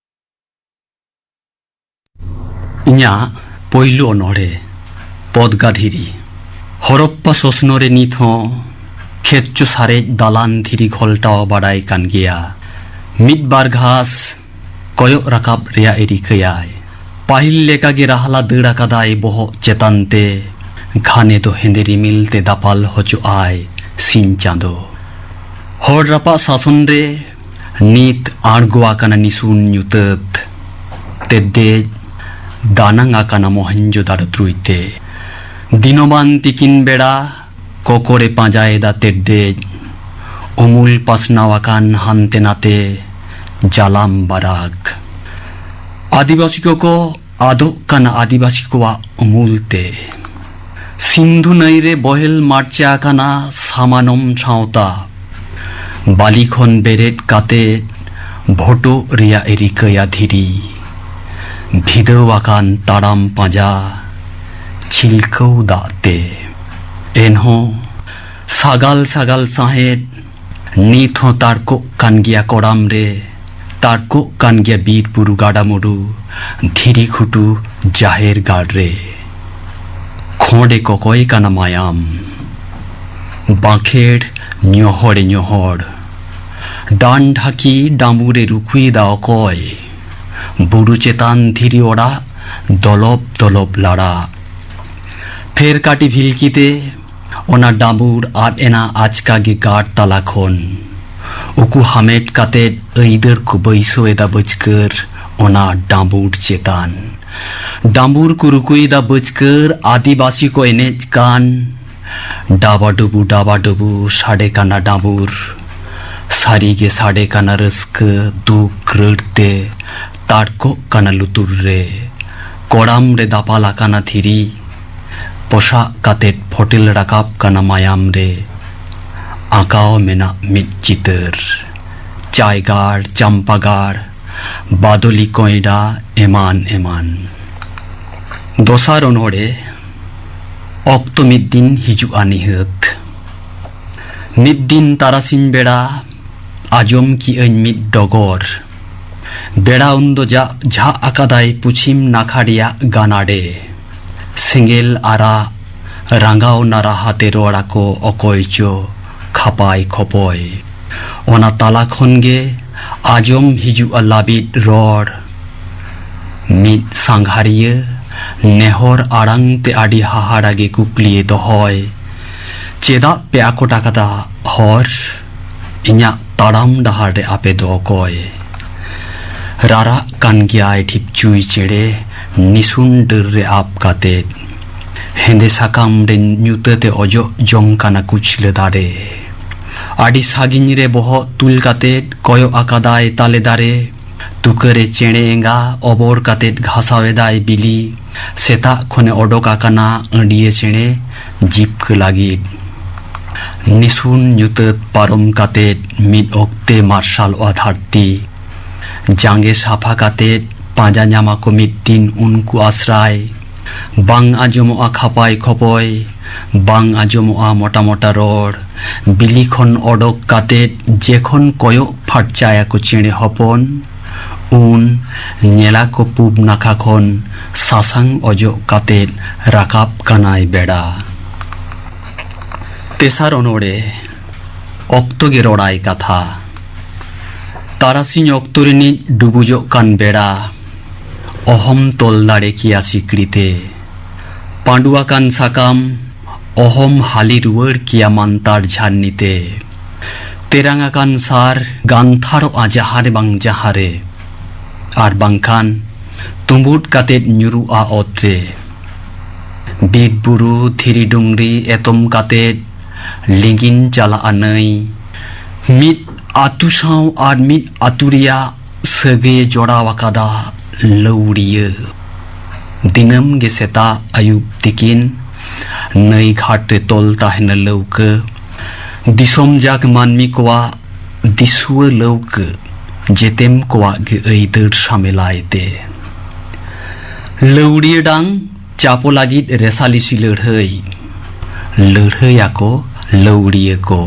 ᱤᱧᱟᱜ ᱯᱳᱭᱞᱳ ᱚᱱᱚᱬᱦᱮ, ᱯᱚᱫᱽᱜᱟ ᱫᱷᱤᱨᱤ᱾ ᱦᱚᱨᱚᱯᱯᱟ ᱥᱚᱥᱱᱚ ᱨᱮ ᱱᱤᱛ ᱦᱚᱸ ᱠᱷᱮᱛᱪᱩ ᱥᱟᱨᱮᱡ ᱫᱟᱞᱟᱱ ᱫᱷᱤᱨᱤ ᱜᱷᱚᱞᱴᱟᱣ ᱵᱟᱰᱟᱭ ᱠᱟᱱ ᱜᱮᱭᱟ᱾ ᱢᱤᱫ ᱵᱟᱨ ᱜᱷᱟᱥ ᱠᱚᱭᱚᱜ ᱨᱟᱠᱟᱵ ᱨᱮᱭᱟᱜ ᱮ ᱨᱤᱠᱟᱹᱭᱟᱭ᱾ ᱯᱟᱹᱦᱤᱞ ᱞᱮᱠᱟᱜᱮ ᱨᱟᱦᱞᱟ ᱫᱟᱹᱲ ᱟᱠᱟᱫᱟᱭ ᱵᱚᱦᱚᱜ ᱪᱮᱛᱟᱱ ᱛᱮ, ᱜᱷᱟᱱᱮ ᱫᱚ ᱦᱮᱸᱫᱮ ᱨᱤᱢᱤᱞ ᱛᱮ ᱫᱟᱯᱟᱞ ᱦᱚᱪᱚᱜᱼᱟᱭ ᱥᱤᱧ ᱪᱟᱸᱫᱚ᱾ ᱦᱚᱲ ᱨᱟᱯᱟᱜ ᱥᱟᱥᱚᱱ ᱨᱮ ᱱᱤᱛ ᱟᱬᱜᱚ ᱟᱠᱟᱱᱟ ᱱᱤᱥᱩᱱ ᱧᱩᱛᱟᱹᱛ᱾ ᱛᱮᱫ ᱫᱮᱡ ᱫᱟᱱᱟᱝ ᱟᱠᱟᱱᱟ ᱢᱚᱦᱮᱱᱡᱳᱫᱟᱲᱳ ᱛᱨᱩᱭ ᱛᱮ᱾ ᱫᱤᱱᱚᱢᱟᱱ ᱛᱤᱠᱤᱱ ᱵᱮᱲᱟ ᱠᱚᱠᱚᱨᱮ ᱯᱟᱸᱡᱟᱭᱮᱫᱟ ᱛᱮᱫ ᱫᱮᱡ᱾ ᱩᱢᱩᱞ ᱯᱟᱥᱱᱟᱣ ᱟᱠᱟᱱ ᱦᱟᱱᱛᱮ ᱱᱟᱛᱮ ᱡᱟᱞᱟᱢ ᱵᱟᱨᱟᱠ᱾ ᱟᱹᱫᱤᱵᱟᱹᱥᱤ ᱠᱚᱠᱚ ᱟᱫᱚᱜ ᱠᱟᱱᱟ ᱟᱹᱫᱤᱵᱟᱹᱥᱤ ᱠᱚᱣᱟᱜ ᱩᱢᱩᱞ ᱛᱮ᱾ ᱥᱤᱱᱫᱷᱩ ᱱᱟᱹᱭ ᱨᱮ ᱵᱚᱦᱮᱞ ᱢᱟᱨᱪᱟ ᱟᱠᱟᱱᱟ ᱥᱟᱢᱟᱱᱚᱢ ᱥᱟᱶᱛᱟ᱾ ᱵᱟᱞᱤ ᱠᱷᱚᱱ ᱵᱮᱨᱮᱫ ᱠᱟᱛᱮ ᱵᱷᱚᱴᱚᱜ ᱨᱮᱭᱟᱜ ᱮ ᱨᱤᱠᱟᱹᱭᱟ ᱫᱷᱤᱨᱤ᱾ ᱵᱷᱤᱫᱟᱹᱣ ᱟᱠᱟᱱ ᱛᱟᱲᱟᱢ ᱯᱟᱸᱡᱟ ᱪᱷᱤᱞᱠᱟᱹᱣ ᱫᱟᱜ ᱛᱮ᱾ ᱮᱱᱦᱚᱸ ᱥᱟᱜᱟᱞ ᱥᱟᱜᱟᱞ ᱥᱟᱦᱮᱫ ᱱᱤᱛ ᱦᱚᱸ ᱛᱟᱨᱠᱚᱜ ᱠᱟᱱ ᱜᱮᱭᱟ ᱠᱚᱲᱟᱢ ᱨᱮ, ᱛᱟᱨᱠᱚᱜ ᱠᱟᱱ ᱜᱮᱭᱟ ᱵᱤᱨ ᱵᱩᱨᱩ ᱜᱟᱰᱟ ᱢᱩᱰᱩ, ᱫᱷᱤᱨᱤ ᱜᱷᱩᱴᱩ ᱡᱟᱦᱮᱨ ᱜᱟᱲ ᱨᱮ᱾ ᱠᱷᱚᱸᱰᱮ ᱠᱚᱠᱚᱭ ᱠᱟᱱᱟ ᱢᱟᱭᱟᱢ, ᱵᱟᱸᱠᱷᱮᱲ ᱧᱚᱦᱚᱲᱮ ᱧᱚᱦᱚᱲ᱾ ᱰᱟᱱ ᱰᱷᱟᱹᱠᱤ ᱰᱟᱸᱵᱩᱨᱮ ᱨᱩᱠᱩᱭᱮᱫᱟ ᱚᱠᱚᱭ? ᱵᱩᱨᱩ ᱪᱮᱛᱟᱱ ᱫᱷᱤᱨᱤ ᱚᱲᱟᱜ ᱫᱚᱞᱚᱵ ᱫᱚᱞᱚᱵ ᱞᱟᱲᱟᱜ᱾ ᱯᱷᱮᱨ ᱠᱟᱹᱴᱤ ᱵᱷᱤᱞᱠᱤ ᱛᱮ ᱚᱱᱟ ᱰᱟᱸᱵᱩᱨ ᱟᱫ ᱮᱱᱟ ᱟᱪᱠᱟ ᱜᱮ ᱜᱟᱲ ᱛᱟᱞᱟ ᱠᱷᱚᱱ᱾ ᱩᱠᱩ ᱦᱟᱢᱮᱴ ᱠᱟᱛᱮ ᱟᱹᱭᱫᱟᱹᱨ ᱠᱚ ᱵᱟᱹᱭᱥᱟᱹᱣ ᱮᱫᱟ ᱵᱟᱹᱪᱠᱟᱹᱨ ᱚᱱᱟ ᱰᱟᱸᱵᱩᱨ ᱪᱮᱛᱟᱱ᱾ ᱰᱟᱸᱵᱩᱨ ᱠᱚ ᱨᱩᱠᱩᱭᱮᱫᱟ ᱵᱟᱹᱪᱠᱟᱹᱨ ᱟᱹᱫᱤᱵᱟᱹᱥᱤ ᱠᱚ ᱮᱱᱮᱡ ᱠᱟᱱ᱾ ᱰᱟᱵᱟᱰᱩᱵᱩ ᱰᱟᱵᱟᱰᱩᱵᱩ ᱥᱟᱰᱮ ᱠᱟᱱᱟ ᱰᱟᱸᱵᱩᱨ᱾ ᱥᱟᱹᱨᱤ ᱜᱮ ᱥᱟᱰᱮ ᱠᱟᱱᱟ ᱨᱟᱹᱥᱠᱟᱹ ᱫᱩᱠ ᱨᱟᱹᱲ ᱛᱮ᱾ ᱛᱟᱲᱠᱚᱜ ᱠᱟᱱᱟ ᱞᱩᱛᱩᱨ ᱨᱮ᱾ ᱠᱚᱲᱟᱢ ᱨᱮ ᱫᱟᱯᱟᱞ ᱟᱠᱟᱱᱟ ᱫᱷᱤᱨᱤ᱾ ᱯᱚᱥᱟᱜ ᱠᱟᱛᱮ ᱯᱷᱚᱴᱮᱞ ᱨᱟᱠᱟᱵ ᱠᱟᱱᱟ ᱢᱟᱭᱟᱢ ᱨᱮ᱾ ᱟᱸᱠᱟᱣ ᱢᱮᱱᱟᱜ ᱢᱤᱫ ᱪᱤᱛᱟᱹᱨ᱾ ᱪᱟᱭᱜᱟᱲ, ᱪᱟᱢᱯᱟᱜᱟᱲ, ᱵᱟᱫᱚᱞᱤ ᱠᱚᱭᱰᱟ, ᱮᱢᱟᱱ ᱮᱢᱟᱱ᱾ ᱫᱚᱥᱟᱨ ᱚᱱᱚᱲᱦᱮ᱾ ᱚᱠᱛᱚ ᱢᱤᱫ ᱫᱤᱱ ᱦᱤᱡᱩᱜᱼᱟ ᱱᱤᱦᱟᱹᱛ᱾ ᱢᱤᱫ ᱫᱤᱱ ᱛᱟᱨᱟᱥᱤᱧ ᱵᱮᱲᱟ ᱟᱸᱡᱚᱢ ᱠᱮᱜᱼᱟᱹᱧ ᱢᱤᱫ ᱰᱚᱜᱚᱨ᱾ ᱵᱮᱲᱟ ᱩᱱᱫᱚ ᱡᱟᱜ ᱡᱷᱟᱜ ᱟᱠᱟᱫᱟᱭ ᱯᱩᱪᱷᱤᱢ ᱱᱟᱠᱷᱟ ᱨᱮᱭᱟᱜ ᱜᱟᱱᱟᱰᱮ᱾ ᱥᱮᱸᱜᱮᱞ ᱟᱨᱟᱜ ᱨᱟᱸᱜᱟᱣ ᱱᱟᱨᱟᱦᱟᱛᱮ ᱨᱚᱲ ᱟᱠᱚ ᱚᱠᱚᱭ ᱪᱚ ᱠᱷᱟᱯᱟᱭ ᱠᱷᱚᱯᱚᱭ᱾ ᱚᱱᱟ ᱛᱟᱞᱟ ᱠᱷᱚᱱ ᱜᱮ ᱟᱸᱡᱚᱢ ᱦᱤᱡᱩᱜᱼᱟ ᱞᱟᱹᱵᱤᱫ ᱨᱚᱲ᱾ ᱢᱤᱫ ᱥᱟᱸᱜᱷᱟᱨᱤᱭᱟᱹ ᱱᱮᱦᱚᱨ ᱟᱲᱟᱝ ᱛᱮ ᱟᱹᱰᱤ ᱦᱟᱦᱟᱲᱟ ᱜᱮ ᱠᱩᱠᱞᱤᱭᱮ ᱫᱚᱦᱚᱭ, "ᱪᱮᱫᱟᱜ ᱯᱮ ᱟᱠᱚᱴ ᱟᱠᱟᱫᱟ ᱦᱚᱨ? ᱤᱧᱟᱜ ᱛᱟᱲᱟᱢ ᱰᱟᱦᱟᱨ ᱨᱮ ᱟᱯᱮ ᱫᱚ ᱚᱠᱚᱭ?" ᱨᱟᱨᱟᱜ ᱠᱟᱱ ᱜᱮᱭᱟᱭ ᱰᱷᱤᱯᱪᱩᱭ ᱪᱮᱬᱮ ᱱᱤᱥᱩᱱ ᱰᱟᱹᱨ ᱨᱮ ᱟᱵ ᱠᱟᱛᱮ᱾ ᱦᱮᱸᱫᱮ ᱥᱟᱠᱟᱢ ᱨᱮ ᱧᱩᱛᱟᱹᱛᱮ ᱚᱡᱚᱜ ᱡᱚᱝ ᱠᱟᱱᱟ ᱠᱩᱪᱞᱟᱹ ᱫᱟᱨᱮ᱾ ᱟᱹᱰᱤ ᱥᱟᱺᱜᱤᱧ ᱨᱮ ᱵᱚᱦᱚᱜ ᱛᱩᱞ ᱠᱟᱛᱮ ᱠᱚᱭᱚᱜ ᱟᱠᱟᱫᱟᱭ ᱛᱟᱞᱮ ᱫᱟᱨᱮ᱾ ᱛᱩᱠᱟᱹᱨᱮ ᱪᱮᱬᱮ ᱮᱸᱜᱟ ᱚᱵᱚᱨ ᱠᱟᱛᱮ ᱜᱷᱟᱥᱟᱣ ᱮᱫᱟᱭ ᱵᱤᱞᱤ᱾ ᱥᱮᱛᱟᱜ ᱠᱷᱚᱱᱮ ᱚᱰᱚᱠ ᱟᱠᱟᱱᱟ ᱟᱹᱰᱤᱭᱟᱹ ᱪᱮᱬᱮ ᱡᱤᱵᱽᱠᱟᱹ ᱞᱟᱹᱜᱤᱫ᱾ ᱱᱤᱥᱩᱱ ᱧᱩᱛᱟᱹᱛ ᱯᱟᱨᱚᱢ ᱠᱟᱛᱮ ᱢᱤᱫ ᱚᱠᱛᱮ ᱢᱟᱨᱥᱟᱞᱚᱜᱼᱟ ᱫᱷᱟᱹᱨᱛᱤ᱾ ᱡᱟᱸᱜᱮ ᱥᱟᱯᱷᱟ ᱠᱟᱛᱮ ᱯᱟᱸᱡᱟ ᱧᱟᱢᱟ ᱠᱚ ᱢᱤᱫ ᱫᱤᱱ ᱩᱱᱠᱩ ᱟᱥᱨᱟᱭ᱾ ᱵᱟᱝ ᱟᱸᱡᱚᱢᱚᱜᱼᱟ ᱠᱷᱟᱯᱟᱭ ᱠᱷᱚᱯᱚᱭ, ᱵᱟᱝ ᱟᱸᱡᱚᱢᱚᱜᱼᱟ ᱢᱚᱴᱟ ᱢᱚᱴᱟ ᱨᱚᱲ᱾ ᱵᱤᱞᱤ ᱠᱷᱚᱱ ᱚᱰᱚᱠ ᱠᱟᱛᱮ ᱡᱮᱠᱷᱚᱱ ᱠᱚᱭᱚᱜ ᱯᱷᱟᱨᱪᱟᱭᱟᱠᱚ ᱪᱮᱬᱮ ᱦᱚᱯᱚᱱ, ᱩᱱ ᱧᱮᱞᱟ ᱠᱚ ᱯᱩᱵ ᱱᱟᱠᱷᱟ ᱠᱷᱚᱱ ᱥᱟᱥᱟᱝ ᱚᱡᱚᱜ ᱠᱟᱛᱮ ᱨᱟᱠᱟᱵ ᱠᱟᱱᱟᱭ ᱵᱮᱲᱟ᱾ ᱛᱮᱥᱟᱨ ᱚᱱᱚᱬᱮ, ᱚᱠᱛᱚ ᱜᱮ ᱨᱚᱲᱟᱭ ᱠᱟᱛᱷᱟ᱾ ᱛᱟᱨᱟᱥᱤᱧ ᱚᱠᱛᱚ ᱨᱤᱱᱤᱡ ᱰᱩᱵᱩᱡᱚᱜ ᱠᱟᱱ ᱵᱮᱲᱟ, ᱚᱦᱚᱢ ᱛᱚᱞ ᱫᱟᱲᱮ ᱠᱮᱭᱟ ᱥᱤᱠᱲᱤᱛᱮ᱾ ᱯᱟᱺᱰᱩ ᱟᱠᱟᱱ ᱥᱟᱠᱟᱢ, ᱚᱦᱚᱢ ᱦᱟᱹᱞᱤ ᱨᱩᱣᱟᱹᱲ ᱠᱮᱭᱟ ᱢᱟᱱᱛᱟᱲ ᱡᱷᱟᱨᱱᱤᱛᱮ᱾ ᱛᱮᱨᱟᱝ ᱟᱠᱟᱱ ᱥᱟᱨ ᱜᱟᱱᱛᱷᱟᱲᱚᱜᱼᱟ ᱡᱟᱦᱟᱸ ᱨᱮ ᱵᱟᱝ ᱡᱟᱦᱟᱸ ᱨᱮ, ᱟᱨ ᱵᱟᱝᱠᱷᱟᱱ ᱛᱩᱸᱵᱩᱫ ᱠᱟᱛᱮ ᱧᱩᱨᱩᱜᱼᱟ ᱚᱛ ᱨᱮ᱾ ᱵᱤᱨ ᱵᱩᱨᱩ ᱫᱷᱤᱨᱤ ᱰᱩᱝᱨᱤ ᱮᱛᱚᱢ ᱠᱟᱛᱮ ᱞᱤᱸᱜᱤᱱ ᱪᱟᱞᱟᱜᱼᱟ ᱱᱟᱹᱭ᱾ ᱢᱤᱫ ᱟᱹᱛᱩ ᱥᱟᱶ ᱟᱨ ᱢᱤᱫ ᱟᱹᱛᱩ ᱨᱮᱭᱟᱜ ᱥᱟᱹᱜᱟᱹᱭᱮ ᱡᱚᱲᱟᱣ ᱟᱠᱟᱫᱟ ᱞᱟᱹᱣᱲᱤᱭᱟᱹ᱾ ᱫᱤᱱᱟᱹᱢ ᱜᱮ ᱥᱮᱛᱟᱜ ᱟᱹᱭᱩᱵ ᱛᱤᱠᱤᱱ ᱱᱟᱹᱭ ᱜᱷᱟᱴ ᱨᱮ ᱛᱚᱞ ᱛᱟᱦᱮᱱᱟ ᱞᱟᱹᱣᱠᱟᱹ᱾ ᱫᱤᱥᱚᱢ ᱡᱟᱠ ᱢᱟᱹᱱᱢᱤ ᱠᱚᱣᱟᱜ ᱫᱤᱥᱩᱣᱟᱹ ᱞᱟᱹᱣᱠᱟᱹ, ᱡᱮᱛᱮᱢ ᱠᱚᱣᱟᱜ ᱜᱮ ᱟᱹᱭᱫᱟᱹᱨ ᱥᱟᱢᱮᱞᱟᱭ ᱛᱮ᱾ ᱞᱟᱹᱣᱲᱤᱭᱟᱹ ᱰᱟᱝ ᱪᱟᱯᱚ ᱞᱟᱹᱜᱤᱫ ᱨᱮᱥᱟᱞᱤᱥᱤ ᱞᱟᱹᱲᱦᱟᱹᱭ, ᱞᱟᱹᱲᱦᱟᱹᱭᱟᱠᱚ ᱞᱟᱹᱣᱲᱤᱭᱟᱹ ᱠᱚ᱾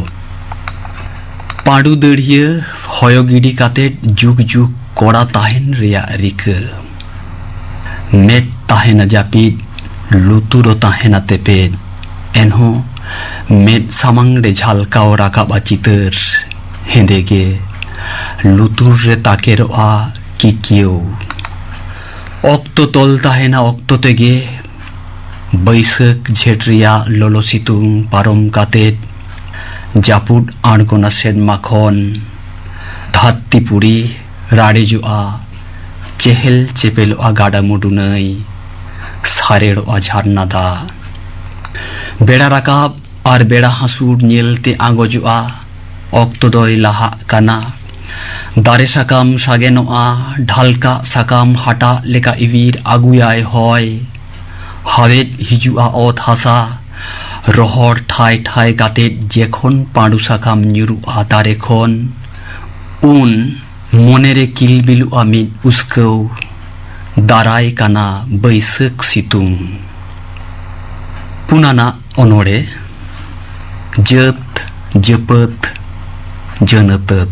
ᱯᱟᱺᱰᱩ ᱫᱟᱹᱲᱦᱤᱭᱟᱹ ᱦᱚᱭᱚ ᱜᱤᱰᱤ ᱠᱟᱛᱮ ᱡᱩᱜᱽ ᱡᱩᱜᱽ ᱠᱚᱲᱟ ᱛᱟᱦᱮᱱ ᱨᱮᱭᱟᱜ ᱨᱤᱠᱟᱹ᱾ ᱢᱮᱫ ᱛᱟᱦᱮᱱᱟ ᱡᱟᱹᱯᱤᱫ, ᱞᱩᱛᱩᱨ ᱦᱚᱸ ᱛᱟᱦᱮᱱᱟ ᱛᱮᱯᱮᱫ᱾ ᱮᱱᱦᱚᱸ ᱢᱮᱫ ᱥᱟᱢᱟᱝ ᱨᱮ ᱡᱷᱟᱞᱠᱟᱣ ᱨᱟᱠᱟᱵᱼᱟ ᱪᱤᱛᱟᱹᱨ ᱦᱮᱸᱫᱮ ᱜᱮ, ᱞᱩᱛᱩᱨ ᱨᱮ ᱛᱟᱠᱮᱨᱚᱜᱼᱟ ᱠᱤᱠᱤᱭᱟᱹᱣ᱾ ᱚᱠᱛᱚ ᱛᱚᱞ ᱛᱟᱦᱮᱱᱟ ᱚᱠᱛᱚ ᱛᱮᱜᱮ᱾ ᱵᱟᱹᱭᱥᱟᱹᱠᱷ ᱡᱷᱮᱸᱴ ᱨᱮᱭᱟᱜ ᱞᱚᱞᱚ ᱥᱤᱛᱩᱝ ᱯᱟᱨᱚᱢ ᱠᱟᱛᱮ ᱡᱟᱹᱯᱩᱫ ᱟᱬᱜᱚᱱᱟ ᱥᱮᱨᱢᱟ ᱠᱷᱚᱱ᱾ ᱫᱷᱟᱹᱨᱛᱤ ᱯᱩᱨᱤ ᱨᱟᱲᱮᱡᱚᱜᱼᱟ, ᱪᱮᱦᱮᱞ ᱪᱮᱯᱮᱞᱚᱜᱼᱟ ᱜᱟᱰᱟ ᱢᱩᱰᱩ ᱱᱟᱹᱭ, ᱥᱟᱨᱮᱲᱚᱜᱼᱟ ᱡᱷᱟᱨᱱᱟ ᱫᱟᱜ᱾ ᱵᱮᱲᱟ ᱨᱟᱠᱟᱵ ᱟᱨ ᱵᱮᱲᱟ ᱦᱟᱹᱥᱩᱨ ᱧᱮᱞᱛᱮ ᱟᱸᱜᱚᱡᱚᱜᱼᱟ, ᱚᱠᱛᱚ ᱫᱚᱭ ᱞᱟᱦᱟᱜ ᱠᱟᱱᱟ᱾ ᱫᱟᱨᱮ ᱥᱟᱠᱟᱢ ᱥᱟᱜᱮᱱᱚᱜᱼᱟ, ᱰᱷᱟᱞᱠᱟᱜ ᱥᱟᱠᱟᱢ ᱦᱟᱴᱟᱜ ᱞᱮᱠᱟ ᱤᱣᱤᱨ ᱟᱹᱜᱩᱭᱟᱭ ᱦᱚᱭ᱾ ᱦᱟᱣᱮᱫ ᱦᱤᱡᱩᱜᱼᱟ ᱚᱛ ᱦᱟᱥᱟ, ᱨᱚᱦᱚᱲ ᱴᱷᱟᱭ ᱴᱷᱟᱭ ᱠᱟᱛᱮ ᱡᱮᱠᱷᱚᱱ ᱯᱟᱺᱰᱩ ᱥᱟᱠᱟᱢ ᱧᱩᱨᱩᱜᱼᱟ ᱫᱟᱨᱮ ᱠᱷᱚᱱ, ᱩᱱ ᱢᱚᱱᱮᱨᱮ ᱠᱤᱞᱵᱤᱞᱚᱜᱼᱟ ᱢᱤᱫ ᱩᱥᱠᱟᱹᱣ᱾ ᱫᱟᱨᱟᱭ ᱠᱟᱱᱟ ᱵᱟᱹᱭᱥᱟᱹᱠᱷ ᱥᱤᱛᱩᱝ᱾ ᱯᱩᱱᱟᱱᱟᱜ ᱚᱱᱚᱬᱦᱮ, ᱡᱟᱹᱛ ᱡᱟᱹᱯᱟᱹᱛ ᱡᱟᱹᱱᱟᱹᱛᱟᱹᱛ᱾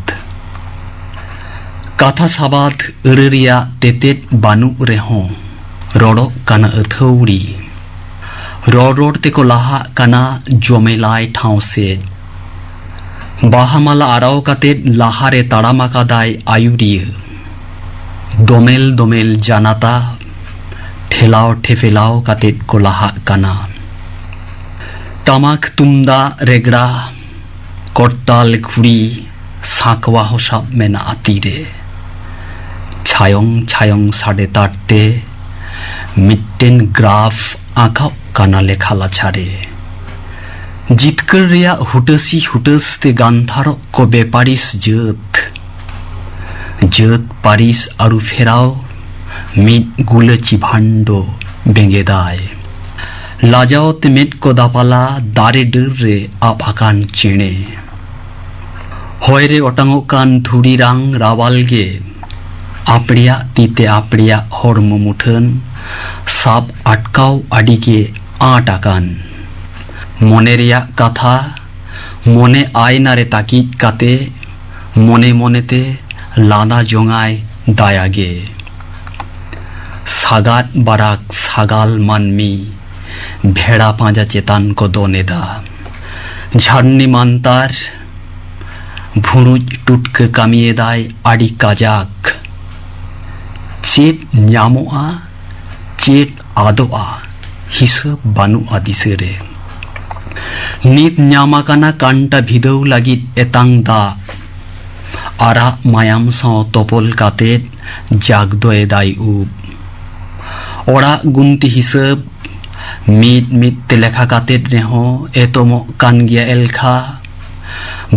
ᱠᱟᱛᱷᱟ ᱥᱟᱵᱟᱫ ᱟᱹᱲᱟᱹ ᱨᱮᱭᱟᱜ ᱛᱮᱛᱮᱫ ᱵᱟᱹᱱᱩᱜ ᱨᱮᱦᱚᱸ ᱨᱚᱲᱚᱜ ᱠᱟᱱᱟ ᱟᱹᱛᱷᱟᱹᱣᱲᱤ᱾ ᱨᱚᱲ ᱨᱚᱲ ᱛᱮᱠᱚ ᱞᱟᱦᱟᱜ ᱠᱟᱱᱟ ᱡᱚᱢᱮᱞᱟᱭ ᱴᱷᱟᱶ ᱥᱮᱫ᱾ ᱵᱟᱦᱟ ᱢᱟᱞᱟ ᱟᱨᱟᱣ ᱠᱟᱛᱮᱫ ᱞᱟᱦᱟᱨᱮ ᱛᱟᱲᱟᱢ ᱟᱠᱟᱫᱟᱭ ᱟᱹᱭᱩᱨᱤᱭᱟᱹ᱾ ᱫᱚᱢᱮᱞ ᱫᱚᱢᱮᱞ ᱡᱟᱱᱟᱛᱟ ᱴᱷᱮᱞᱟᱣ ᱴᱷᱮᱯᱮᱞᱟᱣ ᱠᱟᱛᱮᱫ ᱠᱚ ᱞᱟᱦᱟᱜ ᱠᱟᱱᱟ᱾ ᱴᱟᱢᱟᱠ ᱛᱩᱢᱫᱟᱜ ᱨᱮᱜᱽᱲᱟ ᱠᱚᱨᱛᱟᱞ ᱜᱷᱩᱲᱤ ᱥᱟᱸᱠᱣᱟ ᱦᱚᱸ ᱥᱟᱵ ᱢᱮᱱᱟᱜᱼᱟ ᱛᱤᱨᱮ᱾ ᱪᱷᱟᱭᱚᱝ ᱪᱷᱟᱭᱚᱝ ᱥᱟᱰᱮ ᱛᱟᱲᱛᱮ ᱢᱤᱫᱴᱮᱱ ᱜᱨᱟᱯᱷ ᱟᱸᱠᱟᱣ ᱠᱟᱱᱟ ᱞᱮᱠᱷᱟ ᱞᱟᱪᱷᱟᱨᱮ᱾ ᱡᱤᱛᱠᱟᱹᱨ ᱨᱮᱭᱟᱜ ᱦᱩᱴᱟᱹᱥᱤ ᱦᱩᱴᱟᱹᱥ ᱛᱮ ᱜᱟᱱᱛᱷᱟᱨᱚᱜ ᱠᱚ ᱵᱮᱯᱟᱨᱤᱥ ᱡᱟᱹᱛ᱾ ᱡᱟᱹᱛ ᱯᱟᱹᱨᱤᱥ ᱟᱹᱨᱩ ᱯᱷᱮᱨᱟᱣ ᱢᱤᱫ ᱜᱩᱞᱟᱹᱪᱤ ᱵᱷᱟᱱᱰᱚ ᱵᱮᱸᱜᱮᱫᱟᱭ᱾ ᱞᱟᱡᱟᱣ ᱛᱮ ᱢᱮᱫ ᱠᱚ ᱫᱟᱯᱟᱞᱟ ᱫᱟᱨᱮ ᱰᱟᱹᱨ ᱨᱮ ᱟᱵ ᱟᱠᱟᱱ ᱪᱮᱬᱮ᱾ ᱦᱚᱭ ᱨᱮ ᱚᱴᱟᱝᱚᱜ ᱠᱟᱱ ᱫᱷᱩᱲᱤ ᱨᱟᱝ ᱨᱟᱣᱟᱞ ᱜᱮ ᱟᱯᱲᱮᱭᱟᱜ ᱛᱤ ᱛᱮ ᱟᱯᱲᱮᱭᱟᱜ ᱦᱚᱲᱢᱚ ᱢᱩᱴᱷᱟᱹᱱ ᱥᱟᱵ ᱟᱴᱠᱟᱣ ᱟᱹᱰᱤ ᱜᱮ ᱟᱸᱴ ᱟᱠᱟᱱ᱾ ᱢᱚᱱᱮ ᱨᱮᱭᱟᱜ ᱠᱟᱛᱷᱟ ᱢᱚᱱᱮ ᱟᱭᱱᱟ ᱨᱮ ᱛᱟᱹᱠᱤᱡ ᱠᱟᱛᱮ ᱢᱚᱱᱮ ᱢᱚᱱᱮᱛᱮ ᱞᱟᱸᱫᱟ ᱡᱚᱝᱟᱭ ᱫᱟᱭᱟ ᱜᱮ᱾ ᱥᱟᱜᱟᱫ ᱵᱟᱨᱟᱠ ᱥᱟᱜᱟᱞ ᱢᱟᱹᱱᱢᱤ ᱵᱷᱮᱲᱟ ᱯᱟᱸᱡᱟ ᱪᱮᱛᱟᱱ ᱠᱚ ᱫᱚᱱ ᱮᱫᱟ᱾ ᱡᱷᱟᱨᱱᱤ ᱢᱟᱱᱛᱟᱨ ᱵᱷᱩᱲᱩᱡ ᱴᱩᱴᱠᱟᱹ ᱠᱟᱹᱢᱤᱭᱮᱫᱟᱭ ᱟᱹᱰᱤ ᱠᱟᱡᱟᱠ᱾ ᱪᱮᱫ ᱧᱟᱢᱚᱜᱼᱟ, ᱪᱮᱫ ᱟᱫᱚᱜᱼᱟ, ᱦᱤᱥᱟᱹᱵ ᱵᱟᱹᱱᱩᱜᱼᱟ ᱫᱤᱥᱟᱹ ᱨᱮ᱾ ᱱᱤᱛ ᱧᱟᱢ ᱟᱠᱟᱱᱟ ᱠᱟᱱᱴᱟ ᱵᱷᱤᱫᱟᱹᱣ ᱞᱟᱹᱜᱤᱫ ᱮᱛᱟᱝ ᱫᱟᱜ᱾ ᱟᱨᱟᱜ ᱢᱟᱭᱟᱢ ᱥᱟᱶ ᱛᱚᱯᱚᱞ ᱠᱟᱛᱮᱫ ᱡᱟᱜᱽᱫᱚᱭᱮᱫᱟᱭ ᱩᱵ᱾ ᱚᱲᱟᱜ ᱜᱩᱱᱛᱤ ᱦᱤᱥᱟᱹᱵ ᱢᱤᱫ ᱢᱤᱫ ᱛᱮ ᱞᱮᱠᱷᱟ ᱠᱟᱛᱮᱫ ᱨᱮᱦᱚᱸ ᱮᱛᱚᱢᱚᱜ ᱠᱟᱱ ᱜᱮᱭᱟ ᱮᱞᱠᱷᱟ᱾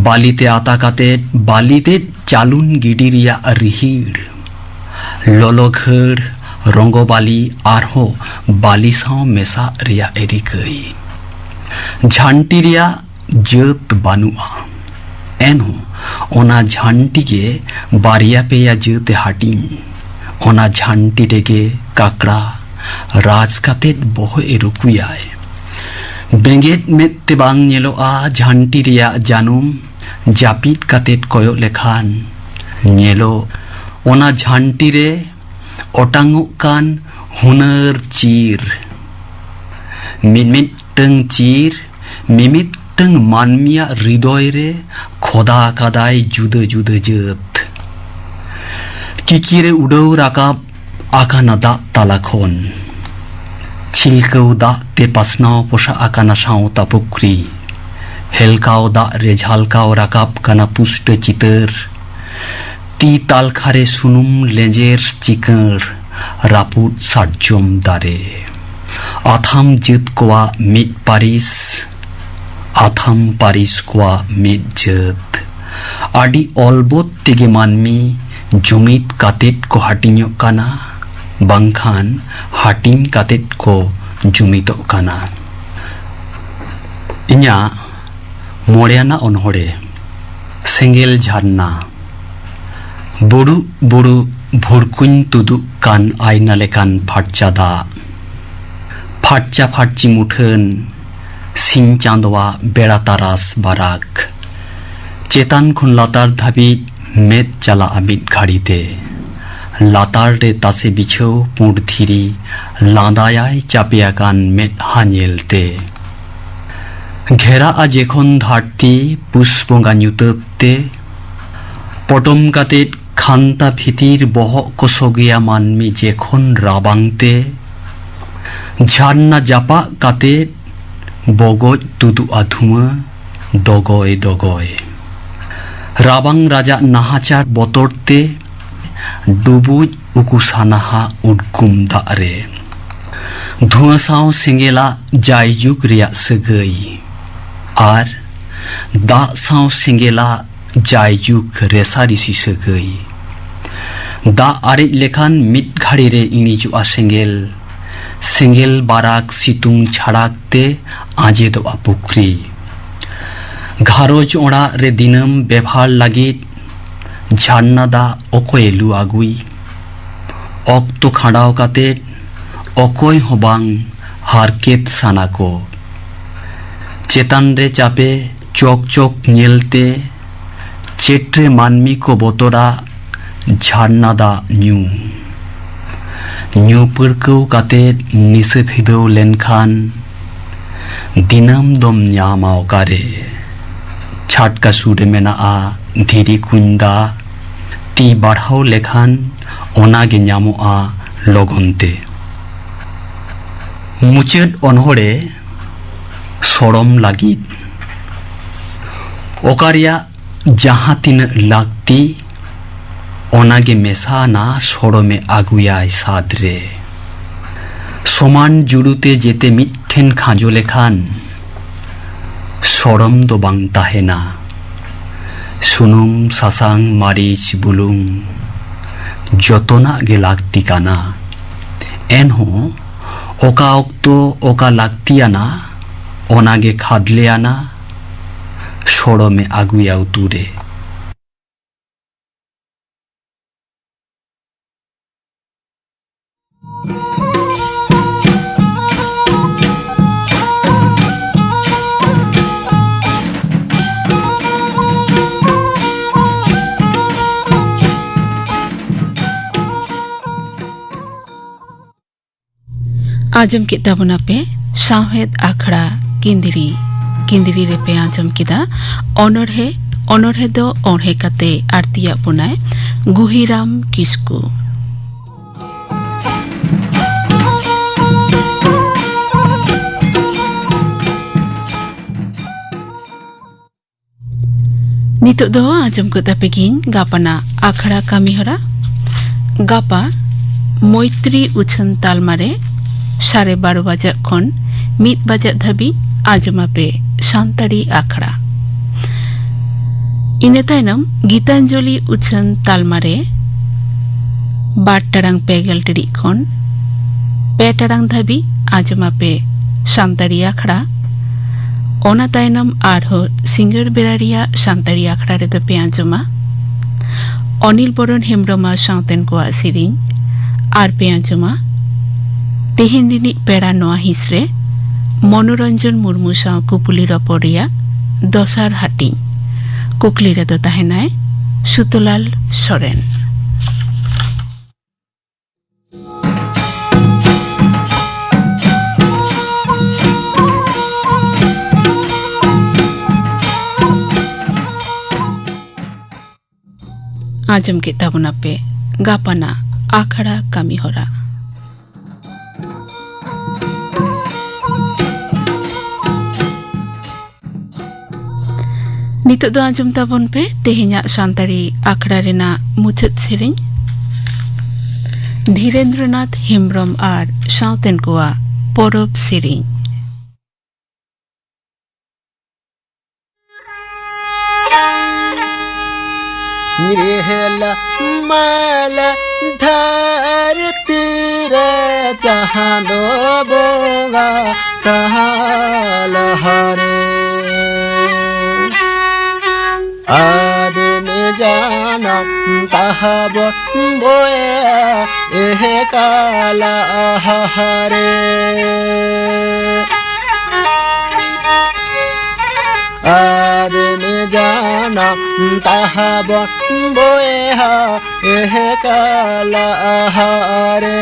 ᱵᱟᱹᱞᱤ ᱛᱮ ᱟᱛᱟ ᱠᱟᱛᱮᱫ ᱵᱟᱹᱞᱤ ᱛᱮᱫ ᱪᱟᱞᱩᱱ ᱜᱤᱰᱤ ᱨᱮᱭᱟᱜ ᱨᱤᱦᱤᱲ᱾ ᱞᱚᱞᱚ ᱜᱷᱟᱹᱲ, ᱨᱚᱸᱜᱚ ᱵᱟᱹᱞᱤ ᱟᱨᱦᱚᱸ ᱵᱟᱹᱞᱤ ᱥᱟᱶ ᱢᱮᱥᱟᱜ ᱨᱮᱭᱟᱜ ᱮ ᱨᱤᱠᱟᱹᱭ᱾ ᱡᱷᱟᱱᱴᱤ ᱨᱮᱭᱟᱜ ᱡᱟᱹᱛ ᱵᱟᱹᱱᱩᱜᱼᱟ᱾ ᱮᱱᱦᱚᱸ ᱚᱱᱟ ᱡᱷᱟᱱᱴᱤ ᱜᱮ ᱵᱟᱨᱭᱟ ᱯᱮᱭᱟ ᱡᱟᱹᱛ ᱮ ᱦᱟᱹᱴᱤᱧ᱾ ᱚᱱᱟ ᱡᱷᱟᱱᱴᱤ ᱨᱮᱜᱮ ᱠᱟᱠᱲᱟ ᱨᱟᱡᱽ ᱠᱟᱛᱮᱫ ᱵᱚᱦᱚᱜ ᱮ ᱨᱩᱠᱩᱭᱟᱭ᱾ ᱵᱮᱸᱜᱮᱫ ᱢᱮᱫ ᱛᱮ ᱵᱟᱝ ᱧᱮᱞᱚᱜᱼᱟ ᱡᱷᱟᱱᱴᱤ ᱨᱮᱭᱟᱜ ᱡᱟᱹᱱᱩᱢ ᱡᱟᱹᱯᱤᱫ ᱠᱟᱛᱮᱫ ᱠᱚᱭᱚᱜ ᱞᱮᱠᱷᱟᱱ ᱧᱮᱞᱚᱜ ᱚᱱᱟ ᱡᱷᱟᱱᱴᱤ ᱨᱮ ᱚᱴᱟᱝᱚᱜ ᱠᱟᱱ ᱦᱩᱱᱟᱹᱨ ᱪᱤᱨ᱾ ᱢᱤᱢᱤᱫᱴᱟᱹᱝ ᱪᱤᱨ ᱢᱤᱢᱤᱫᱴᱟᱹᱝ ᱢᱟᱹᱱᱢᱤᱭᱟᱜ ᱦᱨᱤᱫᱚᱭ ᱨᱮ ᱠᱷᱚᱫᱟ ᱟᱠᱟᱫᱟᱭ ᱡᱩᱫᱟᱹ ᱡᱩᱫᱟᱹ ᱡᱟᱹᱛ᱾ ᱠᱤᱠᱤᱨᱮ ᱩᱰᱟᱹᱣ ᱨᱟᱠᱟᱵ ᱟᱠᱟᱱᱟ ᱫᱟᱜ ᱛᱟᱞᱟ ᱠᱷᱚᱱ᱾ ᱪᱷᱤᱞᱠᱟᱹᱣ ᱫᱟᱜ ᱛᱮ ᱯᱟᱥᱱᱟᱣ ᱯᱚᱥᱟᱜ ᱟᱠᱟᱱᱟ ᱥᱟᱶᱛᱟ ᱯᱩᱠᱷᱨᱤ᱾ ᱦᱮᱞᱠᱟᱣ ᱫᱟᱜ ᱨᱮ ᱡᱷᱟᱞᱠᱟᱣ ᱨᱟᱠᱟᱵ ᱠᱟᱱᱟ ᱯᱩᱥᱴᱟᱹ ᱪᱤᱛᱟᱹᱨ᱾ ᱛᱤ ᱛᱟᱞᱠᱷᱟ ᱨᱮ ᱥᱩᱱᱩᱢ ᱞᱮᱸᱡᱮᱨ ᱪᱤᱠᱟᱹᱲ ᱨᱟᱹᱯᱩᱫ ᱥᱟᱨᱡᱚᱢ ᱫᱟᱨᱮ᱾ ᱟᱛᱷᱟᱢ ᱡᱟᱹᱛ ᱠᱚᱣᱟᱜ ᱢᱤᱫ ᱯᱟᱹᱨᱤᱥ, ᱟᱛᱷᱟᱢ ᱯᱟᱹᱨᱤᱥ ᱠᱚᱣᱟᱜ ᱢᱤᱫ ᱡᱟᱹᱛ᱾ ᱟᱹᱰᱤ ᱚᱞᱵᱚᱛ ᱛᱮᱜᱮ ᱢᱟᱹᱱᱢᱤ ᱡᱩᱢᱤᱫ ᱠᱟᱛᱮᱫ ᱠᱚ ᱦᱟᱹᱴᱤᱧᱚᱜ ᱠᱟᱱᱟ, ᱵᱟᱝᱠᱷᱟᱱ ᱦᱟᱹᱴᱤᱧ ᱠᱟᱛᱮᱫ ᱠᱚ ᱡᱩᱢᱤᱫᱚᱜ ᱠᱟᱱᱟ᱾ ᱤᱧᱟᱹᱜ ᱢᱚᱬᱮᱭᱟᱱᱟᱜ ᱚᱱᱚᱬᱦᱮ, ᱥᱮᱸᱜᱮᱞ ᱡᱷᱟᱨᱱᱟ᱾ ᱵᱩᱲᱩᱜ ᱵᱩᱲᱩᱜ ᱵᱷᱩᱲᱠᱩᱧ ᱛᱩᱫᱩᱜ ᱠᱟᱱ ᱟᱭᱱᱟ ᱞᱮᱠᱟᱱ ᱯᱷᱟᱨᱪᱟ ᱫᱟᱜ᱾ ᱯᱷᱟᱨᱪᱟ ᱯᱷᱟᱨᱪᱤ ᱢᱩᱴᱷᱟᱹᱱ, ᱥᱤᱧ ᱪᱟᱸᱫᱚᱣᱟᱜ ᱵᱮᱲᱟ ᱛᱟᱨᱟᱥ ᱵᱟᱨᱟᱠ᱾ ᱪᱮᱛᱟᱱ ᱠᱷᱚᱱ ᱞᱟᱛᱟᱨ ᱫᱷᱟᱹᱵᱤᱡ ᱢᱮᱫ ᱪᱟᱞᱟᱜᱼᱟ ᱢᱤᱫ ᱜᱷᱟᱹᱲᱤ ᱛᱮ᱾ ᱞᱟᱛᱟᱨ ᱨᱮ ᱛᱟᱥᱮ ᱵᱤᱪᱷᱟᱹᱣ ᱯᱩᱸᱰ ᱫᱷᱤᱨᱤ, ᱞᱟᱸᱫᱟᱭᱟᱭ ᱪᱟᱯᱮ ᱟᱠᱟᱱ ᱢᱮᱫᱦᱟ ᱧᱮᱞᱛᱮ᱾ ᱜᱷᱮᱨᱟᱜᱼᱟ ᱡᱮᱠᱷᱚᱱ ᱫᱷᱟᱹᱨᱛᱤ ᱯᱩᱥ ᱵᱚᱸᱜᱟ ᱧᱩᱛᱟᱹᱛ ᱛᱮ, ᱯᱚᱴᱚᱢ ᱠᱟᱛᱮᱫ ᱠᱷᱟᱱᱛᱟ ᱵᱷᱤᱛᱤᱨ ᱵᱚᱦᱚᱜ ᱠᱚ ᱥᱚᱜᱮᱭᱟ ᱢᱟᱹᱱᱢᱤ ᱡᱮᱠᱷᱚᱱ ᱨᱟᱵᱟᱝ ᱛᱮ᱾ ᱡᱷᱟᱨᱱᱟ ᱡᱟᱯᱟᱜ ᱠᱟᱛᱮᱫ ᱵᱚᱜᱚᱡ ᱛᱩᱫᱩᱜᱼᱟ ᱫᱷᱩᱶᱟᱹ ᱫᱚᱜᱚᱭ ᱫᱚᱜᱚᱭ᱾ ᱨᱟᱵᱟᱝ ᱨᱟᱡᱟᱜ ᱱᱟᱦᱟᱪᱟᱨ ᱵᱚᱛᱚᱨ ᱛᱮ ᱰᱩᱵᱩᱡ ᱩᱠᱩ ᱥᱟᱱᱟᱦᱟ ᱩᱰᱠᱩᱢ ᱫᱟᱜ ᱨᱮ᱾ ᱫᱷᱩᱶᱟᱹ ᱥᱟᱶ ᱥᱮᱸᱜᱮᱞᱟᱜ ᱡᱟᱭᱡᱩᱜᱽ ᱨᱮᱭᱟᱜ ᱥᱟᱹᱜᱟᱹᱭ ᱟᱨ ᱫᱟᱜ ᱥᱟᱶ ᱥᱮᱸᱜᱮᱞᱟᱜ ᱡᱟᱭᱡᱩᱜᱽ ᱨᱮᱥᱟᱨᱤᱥᱤ ᱥᱟᱹᱜᱟᱹᱭ᱾ ᱫᱟᱜ ᱟᱨᱮᱡ ᱞᱮᱠᱷᱟᱱ ᱢᱤᱫ ᱜᱷᱟᱹᱲᱤ ᱨᱮ ᱤᱬᱤᱡᱚᱜᱼᱟ ᱥᱮᱸᱜᱮᱞ᱾ ᱥᱮᱸᱜᱮᱞ ᱵᱟᱨᱟᱠ ᱥᱤᱛᱩᱝ ᱪᱷᱟᱲᱟᱠ ᱛᱮ ᱟᱸᱡᱮᱫᱚᱜᱼᱟ ᱯᱩᱠᱷᱨᱤ᱾ ᱜᱷᱟᱨᱚᱸᱡᱽ ᱚᱲᱟᱜ ᱨᱮ ᱫᱤᱱᱟᱹᱢ ᱵᱮᱵᱷᱟᱨ ᱞᱟᱹᱜᱤᱫ ᱡᱷᱟᱨᱱᱟ ᱫᱟᱜ ᱚᱠᱚᱭᱮ ᱞᱩ ᱟᱹᱜᱩᱭ? ᱚᱠᱛᱚ ᱠᱷᱟᱸᱰᱟᱣ ᱠᱟᱛᱮ ᱚᱠᱚᱭ ᱦᱚᱸ ᱵᱟᱝ ᱦᱟᱨᱠᱮᱛ ᱥᱟᱱᱟ ᱠᱚ᱾ ᱪᱮᱛᱟᱱ ᱨᱮ ᱪᱟᱯᱮ ᱪᱚᱠ ᱪᱚᱠ ᱧᱮᱞᱛᱮ ᱪᱮᱴᱨᱮ ᱢᱟᱹᱱᱢᱤ ᱠᱚ ᱵᱚᱛᱚᱨᱟᱜ ᱡᱷᱟᱨᱱᱟ ᱫᱟᱜ ᱧᱩ᱾ ᱧᱩ ᱯᱟᱹᱨᱠᱟᱹᱣ ᱠᱟᱛᱮ ᱱᱤᱥᱟᱹ ᱵᱷᱤᱫᱟᱹᱣ ᱞᱮᱱᱠᱷᱟᱱ ᱫᱤᱱᱟᱹᱢ ᱫᱚᱢ ᱧᱟᱢᱟ ᱚᱠᱟᱨᱮ? ᱪᱷᱟᱴᱠᱟ ᱥᱩᱨ ᱨᱮ ᱢᱮᱱᱟᱜᱼᱟ ᱫᱷᱤᱨᱤ ᱠᱩᱧ ᱫᱟᱜ, ᱛᱤ ᱵᱟᱲᱦᱟᱣ ᱞᱮᱠᱷᱟᱱ ᱚᱱᱟ ᱜᱮ ᱧᱟᱢᱚᱜᱼᱟ ᱞᱚᱜᱚᱱ ᱛᱮ᱾ ᱢᱩᱪᱟᱹᱫ ᱚᱱᱚᱬᱦᱮ ᱥᱚᱲᱚᱢ ᱞᱟᱹᱜᱤᱫ᱾ ᱚᱠᱟ ᱨᱮᱭᱟᱜ ᱡᱟᱦᱟᱸ ᱛᱤᱱᱟᱹᱜ ᱞᱟᱹᱠᱛᱤ, ᱚᱱᱟ ᱜᱮ ᱢᱮᱥᱟ ᱟᱱᱟ ᱥᱚᱲᱚᱢᱮ ᱟᱹᱜᱩᱭᱟᱭ ᱥᱟᱫᱽ ᱨᱮ᱾ ᱥᱚᱢᱟᱱ ᱡᱩᱲᱩ ᱛᱮ ᱡᱮᱛᱮ ᱢᱤᱫ ᱴᱷᱮᱱ ᱠᱷᱟᱸᱡᱚ ᱞᱮᱠᱷᱟᱱ, ᱥᱚᱲᱚᱢ ᱫᱚ ᱵᱟᱝ ᱛᱟᱦᱮᱱᱟ᱾ ᱥᱩᱱᱩᱢ, ᱥᱟᱥᱟᱝ, ᱢᱟᱹᱨᱤᱪ, ᱵᱩᱞᱩᱝ, ᱡᱚᱛᱚᱱᱟᱜ ᱜᱮ ᱞᱟᱹᱠᱛᱤ ᱠᱟᱱᱟ᱾ ᱮᱱᱦᱚᱸ ᱚᱠᱟ ᱚᱠᱛᱚ ᱚᱠᱟ ᱞᱟᱹᱠᱛᱤᱭᱟᱱᱟ, ᱚᱱᱟ ᱜᱮ ᱠᱷᱟᱫᱽᱞᱮᱭᱟᱱᱟ, ᱥᱚᱲᱚᱢᱮ ᱟᱹᱜᱩᱭᱟ ᱩᱛᱩ ᱨᱮ᱾ ᱟᱸᱡᱚᱢ ᱠᱮᱫ ᱛᱟᱵᱚᱱᱟᱯᱮ ᱥᱟᱶᱦᱮᱫ ᱟᱠᱷᱲᱟ ᱠᱤᱸᱫᱽᱨᱤ᱾ ᱠᱤᱸᱫᱽᱨᱤ ᱨᱮᱯᱮ ᱟᱸᱡᱚᱢ ᱠᱮᱫᱟ ᱚᱱᱚᱬᱦᱮ᱾ ᱚᱱᱚᱬᱦᱮ ᱫᱚ ᱚᱬᱦᱮ ᱠᱟᱛᱮ ᱟᱨᱛᱤᱭᱟᱜ ᱵᱚᱱᱟᱭ ᱜᱩᱦᱤᱨᱟᱢ ᱠᱤᱥᱠᱩ᱾ ᱱᱤᱛᱚᱜ ᱫᱚ ᱟᱸᱡᱚᱢ ᱜᱚᱫ ᱟᱯᱮ ᱜᱤᱧ ᱜᱟᱯᱟᱱᱟᱜ ᱟᱠᱷᱲᱟ ᱠᱟᱹᱢᱤᱦᱚᱨᱟ᱾ ᱜᱟᱯᱟ ᱢᱳᱭᱛᱨᱤ ᱩᱪᱷᱟᱹᱱ ᱛᱟᱞᱢᱟ ᱨᱮ ᱥᱟᱲᱮ ᱵᱟᱨᱚ ᱵᱟᱡᱟᱜ ᱠᱷᱚᱱ ᱢᱤᱫ ᱵᱟᱡᱟᱜ ᱫᱷᱟᱹᱵᱤᱡ ᱟᱸᱡᱚᱢ ᱟᱯᱮ ᱥᱟᱱᱛᱟᱲᱤ ᱟᱠᱷᱲᱟ᱾ ᱤᱱᱟᱹ ᱛᱟᱭᱱᱚᱢ ᱜᱤᱛᱟᱧᱡᱚᱞᱤ ᱩᱪᱷᱟᱹᱱ ᱛᱟᱞᱢᱟ ᱨᱮ ᱵᱟᱨ ᱴᱟᱲᱟᱝ ᱯᱮ ᱜᱮᱞ ᱴᱤᱲᱤᱡ ᱠᱷᱚᱱ ᱯᱮ ᱴᱟᱲᱟᱝ ᱫᱷᱟᱹᱵᱤᱡ ᱟᱸᱡᱚᱢ ᱟᱯᱮ ᱥᱟᱱᱛᱟᱲᱤ ᱟᱠᱷᱲᱟ᱾ ᱚᱱᱟ ᱛᱟᱭᱱᱚᱢ ᱟᱨᱦᱚᱸ ᱥᱤᱸᱜᱟᱹᱲ ᱵᱮᱲᱟ ᱨᱮᱭᱟᱜ ᱥᱟᱱᱛᱟᱲᱤ ᱟᱠᱷᱲᱟ ᱨᱮᱫᱚ ᱯᱮ ᱟᱸᱡᱚᱢᱟ ᱚᱱᱤᱞ ᱵᱚᱨᱚᱱ ᱦᱮᱢᱵᱽᱨᱚᱢ ᱟᱨ ᱥᱟᱶᱛᱮᱱ ᱠᱚᱣᱟᱜ ᱥᱮᱨᱮᱧ, ᱟᱨ ᱯᱮ ᱟᱸᱡᱚᱢᱟ ᱛᱮᱦᱮᱧ ᱨᱤᱱᱤᱡ ᱯᱮᱲᱟ ᱱᱚᱣᱟ ᱦᱤᱸᱥ ᱨᱮ ᱢᱚᱱᱳᱨᱚᱧᱡᱚᱱ ᱢᱩᱨᱢᱩ ᱥᱟᱶ ᱠᱩᱯᱩᱞᱤ ᱨᱚᱯᱚᱲ ᱨᱮᱭᱟᱜ ᱫᱚᱥᱟᱨ ᱦᱟᱹᱴᱤᱧ᱾ ᱠᱩᱠᱞᱤ ᱨᱮᱫᱚ ᱛᱟᱦᱮᱱᱟᱭ ᱥᱩᱛᱚᱞᱟᱞ ᱥᱚᱨᱮᱱ᱾ ᱟᱸᱡᱚᱢ ᱠᱮᱫ ᱛᱟᱵᱚᱱᱟᱯᱮ ᱜᱟᱯᱟᱱᱟᱜ ᱟᱠᱷᱲᱟ ᱠᱟᱹᱢᱤ ᱦᱚᱨᱟ᱾ ᱱᱤᱛᱚᱜ ᱫᱚ ᱟᱸᱡᱚᱢ ᱛᱟᱵᱚᱱ ᱯᱮ ᱛᱮᱦᱮᱧᱟᱜ ᱥᱟᱱᱛᱟᱲᱤ ᱟᱠᱷᱲᱟ ᱨᱮᱱᱟᱜ ᱢᱩᱪᱟᱹᱫ ᱥᱮᱨᱮᱧ, ᱫᱷᱤᱨᱮᱱᱫᱨᱚᱱᱟᱛᱷ ᱦᱮᱢᱵᱽᱨᱚᱢ ᱟᱨ ᱥᱟᱶᱛᱮᱱ ᱠᱚᱣᱟᱜ ᱯᱚᱨᱚᱵᱽ ᱥᱮᱨᱮᱧ᱾ ᱨᱤᱦᱞᱟ ᱢᱟᱞᱟ ᱫᱷᱟᱹᱨᱛᱤ ᱨᱮ ᱪᱟᱸᱫᱚ ᱵᱚᱸᱜᱟ ᱛᱟᱞᱟ ᱨᱮ᱾ ᱟᱫᱢᱤ ᱡᱟᱱᱟᱢ ᱛᱟᱦᱟᱵᱚ ᱵᱚᱭᱟ ᱮᱦᱮ ᱠᱟᱞᱟ ᱟᱦᱟᱨᱮ᱾ ᱟᱫᱢᱤ ᱡᱟᱱᱟᱢ ᱛᱟᱦᱟᱵᱚ ᱵᱚᱭᱟ ᱮᱦᱮ ᱠᱟᱞᱟ ᱟᱦᱟᱨᱮ᱾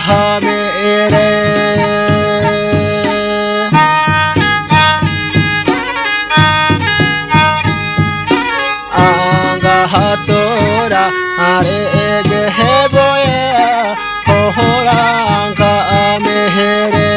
ᱦᱟᱢᱮ ᱮᱨᱮ᱾ ᱟᱸᱜᱟ ᱦᱟᱛᱚᱨᱟ ᱟᱨᱮ ᱜᱮ ᱦᱮᱵᱚᱭᱟ, ᱦᱚᱦᱚᱲᱟ ᱟᱸᱜᱟ ᱢᱮᱦᱮᱨᱮ᱾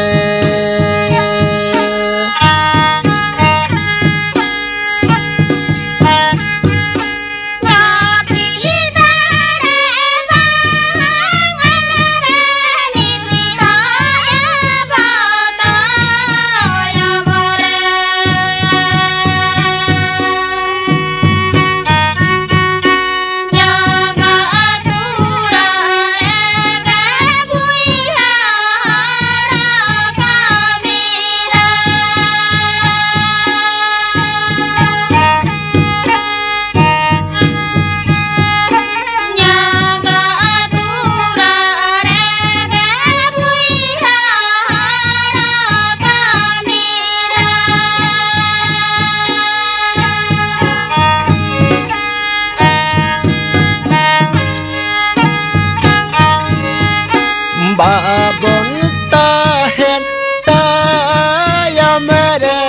ᱵᱟᱵᱚᱱ ᱛᱟᱦᱮᱱ ᱛᱟᱭᱚᱢ ᱨᱮ,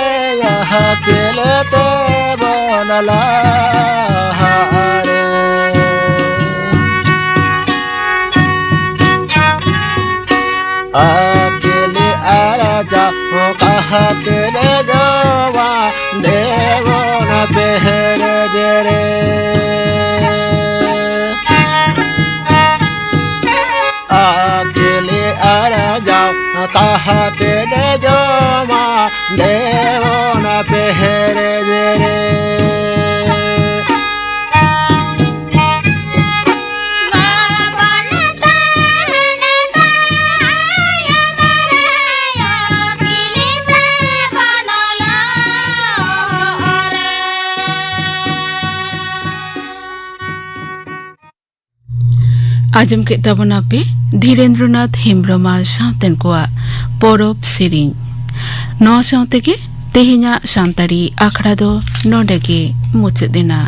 ᱟᱹᱠᱤᱞ ᱛᱮᱵᱚᱱ ᱞᱟᱦᱟ ᱨᱮ᱾ ᱟᱹᱠᱤᱞ ᱟᱨᱡᱟᱣ ᱠᱟᱦᱟᱛ ᱨᱮ ᱡᱚᱣᱟ ᱫᱮᱵᱚᱱ ᱯᱮᱦᱮᱨ ᱡᱮᱨᱮ᱾ ᱟᱹᱠᱤᱞ ᱟᱨᱡᱟᱣ ᱠᱟᱦᱟᱛ ᱨᱮ ᱡᱚᱣᱟ ᱫᱮᱵᱚᱱ ᱯᱮᱦᱮᱨ ᱡᱮᱨᱮ᱾ ᱟᱸᱡᱚᱢ ᱠᱮᱫ ᱛᱟᱵᱚᱱᱟ ᱯᱮ ᱫᱷᱤᱨᱮᱱᱫᱨᱚᱱᱟᱛᱷ ᱦᱮᱢᱵᱽᱨᱚᱢ ᱟᱨ ᱥᱟᱶᱛᱮᱱ ᱠᱚᱣᱟᱜ ᱯᱚᱨᱚᱵᱽ ᱥᱮᱨᱮᱧ᱾ ᱱᱚᱣᱟ ᱥᱟᱶ ᱛᱮᱜᱮ ᱛᱮᱦᱮᱧᱟᱜ ᱥᱟᱱᱛᱟᱲᱤ ᱟᱠᱷᱲᱟ ᱫᱚ ᱱᱚᱰᱮ ᱜᱮ ᱢᱩᱪᱟᱹᱫ ᱮᱱᱟ᱾